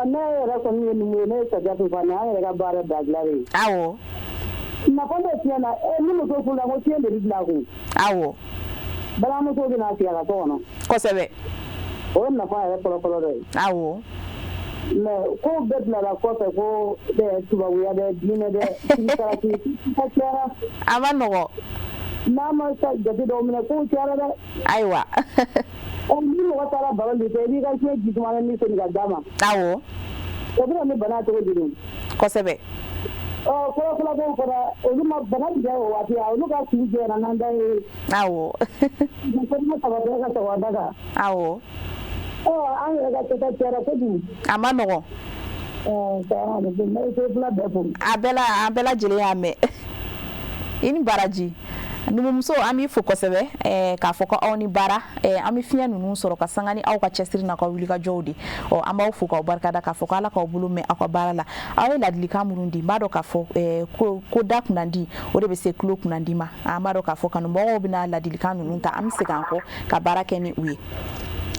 Ne yɛrɛ kɔni ye numu ye, ne ye Safiyatu Fanɛ, an yɛrɛ ka baara dabila de ye. Awɔ. Nafa bɛ fiɲɛ na, ni muso furula, ko fiɲɛ de bɛ bila a kun. Awɔ. Balimamuso bɛ n'a sigi a ka so kɔnɔ. Kosɛbɛ. O ye nafa yɛrɛ fɔlɔ-fɔlɔ dɔ ye. Awɔ. Mais ko bɛɛ bilala kɔfɛ, ko tubabuya dɛ, diinɛ dɛ, sarati a cayara. A ma nɔgɔ. N'a ma jate dɔw minɛ, kow cayara dɛ. Ayiwa. Ni mɔgɔ taara baro de kɛ, i b'i ka fiɲɛ ji suma ni segin ka d'a ma. Awɔ. O bɛ na ni bana cogo di? Kosɛbɛ. Fɔlɔ fɔlɔ dɔw fana, olu ma bana bi kɛ o waati, olu ka su jɛra n'an da ye. Awɔ. Muso ma saba bɛɛ ka sɔgɔmada kan. Awɔ. An yɛrɛ ka kɛta cayara kojugu. A ma nɔgɔ. Salaamaaleykum, ne bɛ fila bɛɛ fo. A bɛɛ la, an bɛɛ lajɛlen y'a mɛn. I ni baraji. Numumuso, an b'i fo kosɛbɛ k'a fɔ ko aw ni baara. An bɛ fiɲɛ ninnu sɔrɔ ka sanga ni aw ka cɛsiri n'aw ka wulikajɔw de. Ɔ, an b'aw fo k'aw barikada, k'a fɔ ko Ala k'aw bolo mɛn aw ka baara la. Aw ye ladilikan minnu di, n b'a dɔn k'a fɔ ko da kunnandi, o de bɛ se tulo kunnandi ma. An b'a dɔn k'a fɔ kanubagaw bɛna ladilikan ninnu ta, an bɛ segin an kɔ ka baara kɛ ni u ye.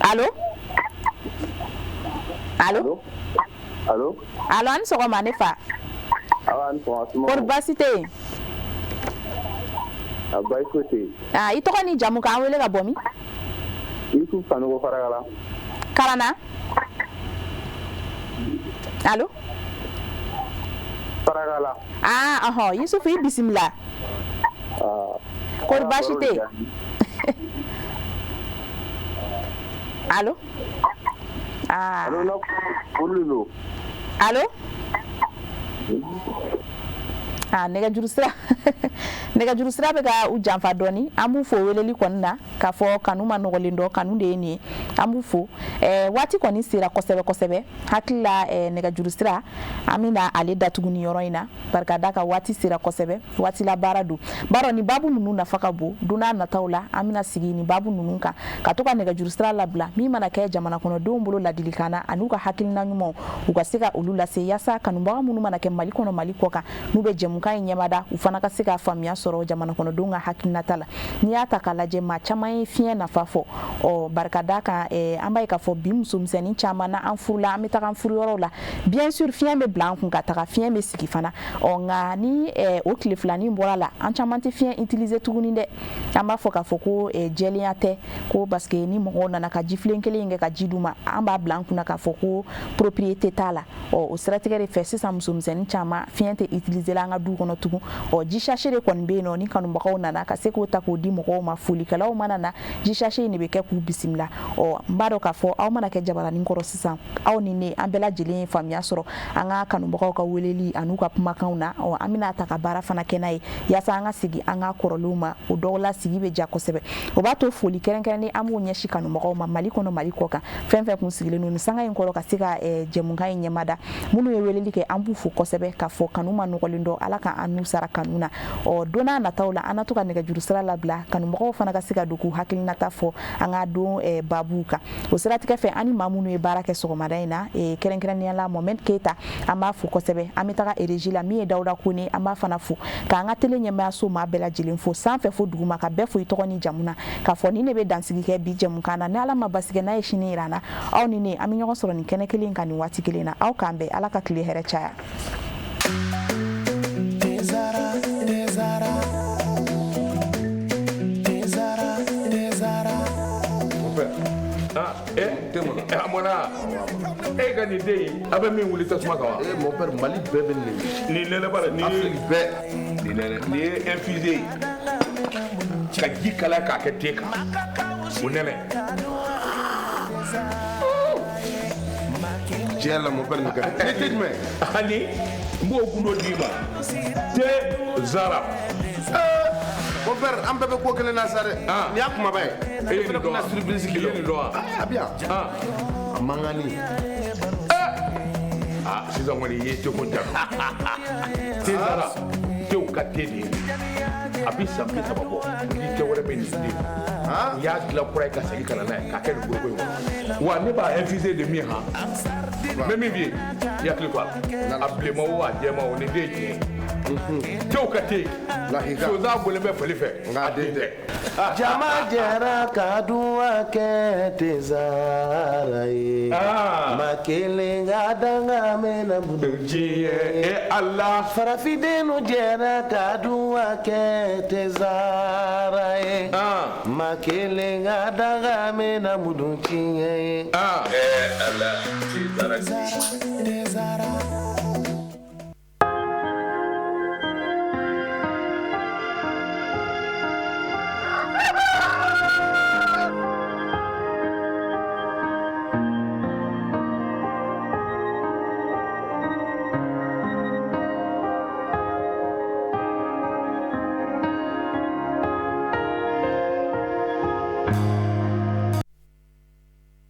Allo, allo, allo, allo, an ni sɔgɔma ne fa. Awa, ni sɔgɔma. Kɔri baasi tɛ yen? A baasi foyi tɛ yen. Ah, i tɔgɔ ni jamu, k'an wele ka bɔ min? Yusuf Sanogo, Farakala. Karana. Allo. Farakala. Ah, ɔhɔn, Yusuf, i bisimila. Ah. Kɔri baasi tɛ yen? Allo. Ah. Allo, olu don. Allo. Ah, nɛgɛjuru sira, nɛgɛjuru sira bɛ ka u janfa dɔɔni. An b'u fo weleli kɔni na, k'a fɔ kanu ma nɔgɔlen dɔ, kanu de ye nin ye. An b'u fo. Waati kɔni sera kosɛbɛ kosɛbɛ. Hakili la, nɛgɛjuru sira, an bɛna ale datugu nin yɔrɔ in na, barika da ka waati sera kosɛbɛ. Waati la baara don, b'a dɔn nin babu ninnu nafa ka bon. Don n'a nataw la, an bɛna sigi nin babu ninnu kan, ka to ka nɛgɛjuru sira labila, min mana kɛ jamana kɔnɔdenw bolo ladilikan na, an'u ka hakilina ɲumanw, u ka se ka olu lase, yaasa kanubaga minnu mana kɛ Mali kɔnɔ, Mali kɔ kan, n'u bɛ jɛmukan in ɲɛmada, u fana ka se ka faamuya sɔrɔ jamana kɔnɔdenw ka hakilinata la. N'i y'a ta k'a lajɛ, maa caman ye fiɲɛ nafa fɔ. Ɔ, barika da kan, an b'a ye k'a fɔ bi musomisɛnnin caman na, an furula, an bɛ taga an furuyɔrɔw la, bien sûr fiɲɛ bɛ bila an kun ka taga, fiɲɛ bɛ sigi fana. Ɔ, nka ni o tile filanin bɔra la, an caman tɛ fiɲɛ utiliser tuguni dɛ. An b'a fɔ k'a fɔ ko jɛlenya tɛ ko, parce que ni mɔgɔw nana ka jifilen kelen in kɛ ka ji d'u ma, an b'a bila an kunna k'a fɔ ko propriété t'a la. Ɔ, o siratigɛ de fɛ, sisan musomisɛnnin caman, fiɲɛ tɛ utiliser la an ka du kɔnɔ tugun. Ɔ, ji sachet de kɔni bɛ yen nɔ, ni kanubagaw nana ka se k'o ta k'o di mɔgɔw ma, folikɛlaw mana na, ji sachet in de bɛ kɛ k'u bisimila. Ɔ, n b'a dɔn k'a fɔ aw mana kɛ jabaranin kɔrɔ sisan, aw ni ne, an bɛɛ lajɛlen ye faamuya sɔrɔ an ka kanubagaw ka weleli an'u ka kumakanw na. Ɔ, an bɛna ta ka baara fana kɛ n'a ye, yaasa an ka segin an ka kɔrɔlenw ma. O dɔw la, sigi bɛ ja kosɛbɛ. O b'a to foli kɛrɛnkɛrɛnnen, an b'o ɲɛsin kanubagaw ma Mali kɔnɔ, Mali kɔ kan, fɛn fɛn kun sigilen don nin sanga in kɔrɔ ka se ka jɛmukan in ɲɛmada. Minnu ye weleli kɛ, an b'u fo kosɛbɛ, k'a fɔ kanu ma nɔgɔlen dɔn. Ala ka an n'u sara kanu na. Ɔ, don n'a nataw la, an na to ka nɛgɛjuru sira labila, kanubagaw fana ka se ka don k'u hakilinata fɔ an ka don babuw kan. O siratigɛ fɛ, an ni maa minnu ye baara kɛ sɔgɔmada in na, kɛrɛnkɛrɛnnenya la Mohamed Keita, an b'a fo kosɛbɛ. An bɛ taga régie la, min ye Dawuda Kone, an b'a fana fo, k'an ka télé ɲɛmayaso maa bɛɛ lajɛlen fo, sanfɛ fo duguma, ka bɛɛ fo i tɔgɔ ni jamu na, k'a fɔ nin de bɛ dansigi kɛ bi jɛmukan na. Ni Ala ma basi kɛ, n'a ye sini yira an na, aw ni ne, an bɛ ɲɔgɔn sɔrɔ nin kɛnɛ kelen kan nin waati kelen na. Aw k'an bɛn, Ala ka tile hɛrɛ caya. Tezara, Tezara, Tezara, Tezara. Mon père. Ah, eh, a mɔna e ka nin den in, a bɛ min wuli tasuma kan wa? Eh, mon père, Mali bɛɛ bɛ nin de. Nin nɛnɛ b'a la, nin ye Afrique bɛɛ. Nin nɛnɛ, nin ye infusé ye ka ji kalaya k'a kɛ te kan, o nɛnɛ. Tiɲɛ yɛrɛ la, mon père, nin ka di. Ni te jumɛn? Ani n b'o gundo d'i ma, te zara. Mon père, an bɛɛ bɛ ko kelen na sa dɛ. Nin y'a kumaba ye. E ye nin dɔn wa? Surprise I ye nin dɔn wa? A bɛ yan. A mankanni. Ah, sisan kɔni i ye teko jaabi. Te zara, tew ka te de ye. A bɛ san 30 bɔ, ni tɛ wɛrɛ bɛ nin den. U y'a dilan kura ye ka segin ka na n'a ye k'a kɛ nin boloko in kɔnɔ. Wa ne b'a infuser de min han, n bɛ min f'i ye, i hakili to a la. A bilenman o, a jɛman o, nin den ye tiɲɛ ye. Tew ka te, sonsan bɔlen bɛ fali fɛ, a den tɛ. Jama jɛra ka duwa kɛ Tezara ye. Maa kelen ka danga mɛnna diɲɛ e Ala. Farafindenw jɛra ka duwa kɛ Tezara ye. Maa kelen ka danga mɛnna tiɲɛ ye. Ala, Tezara. Tezara.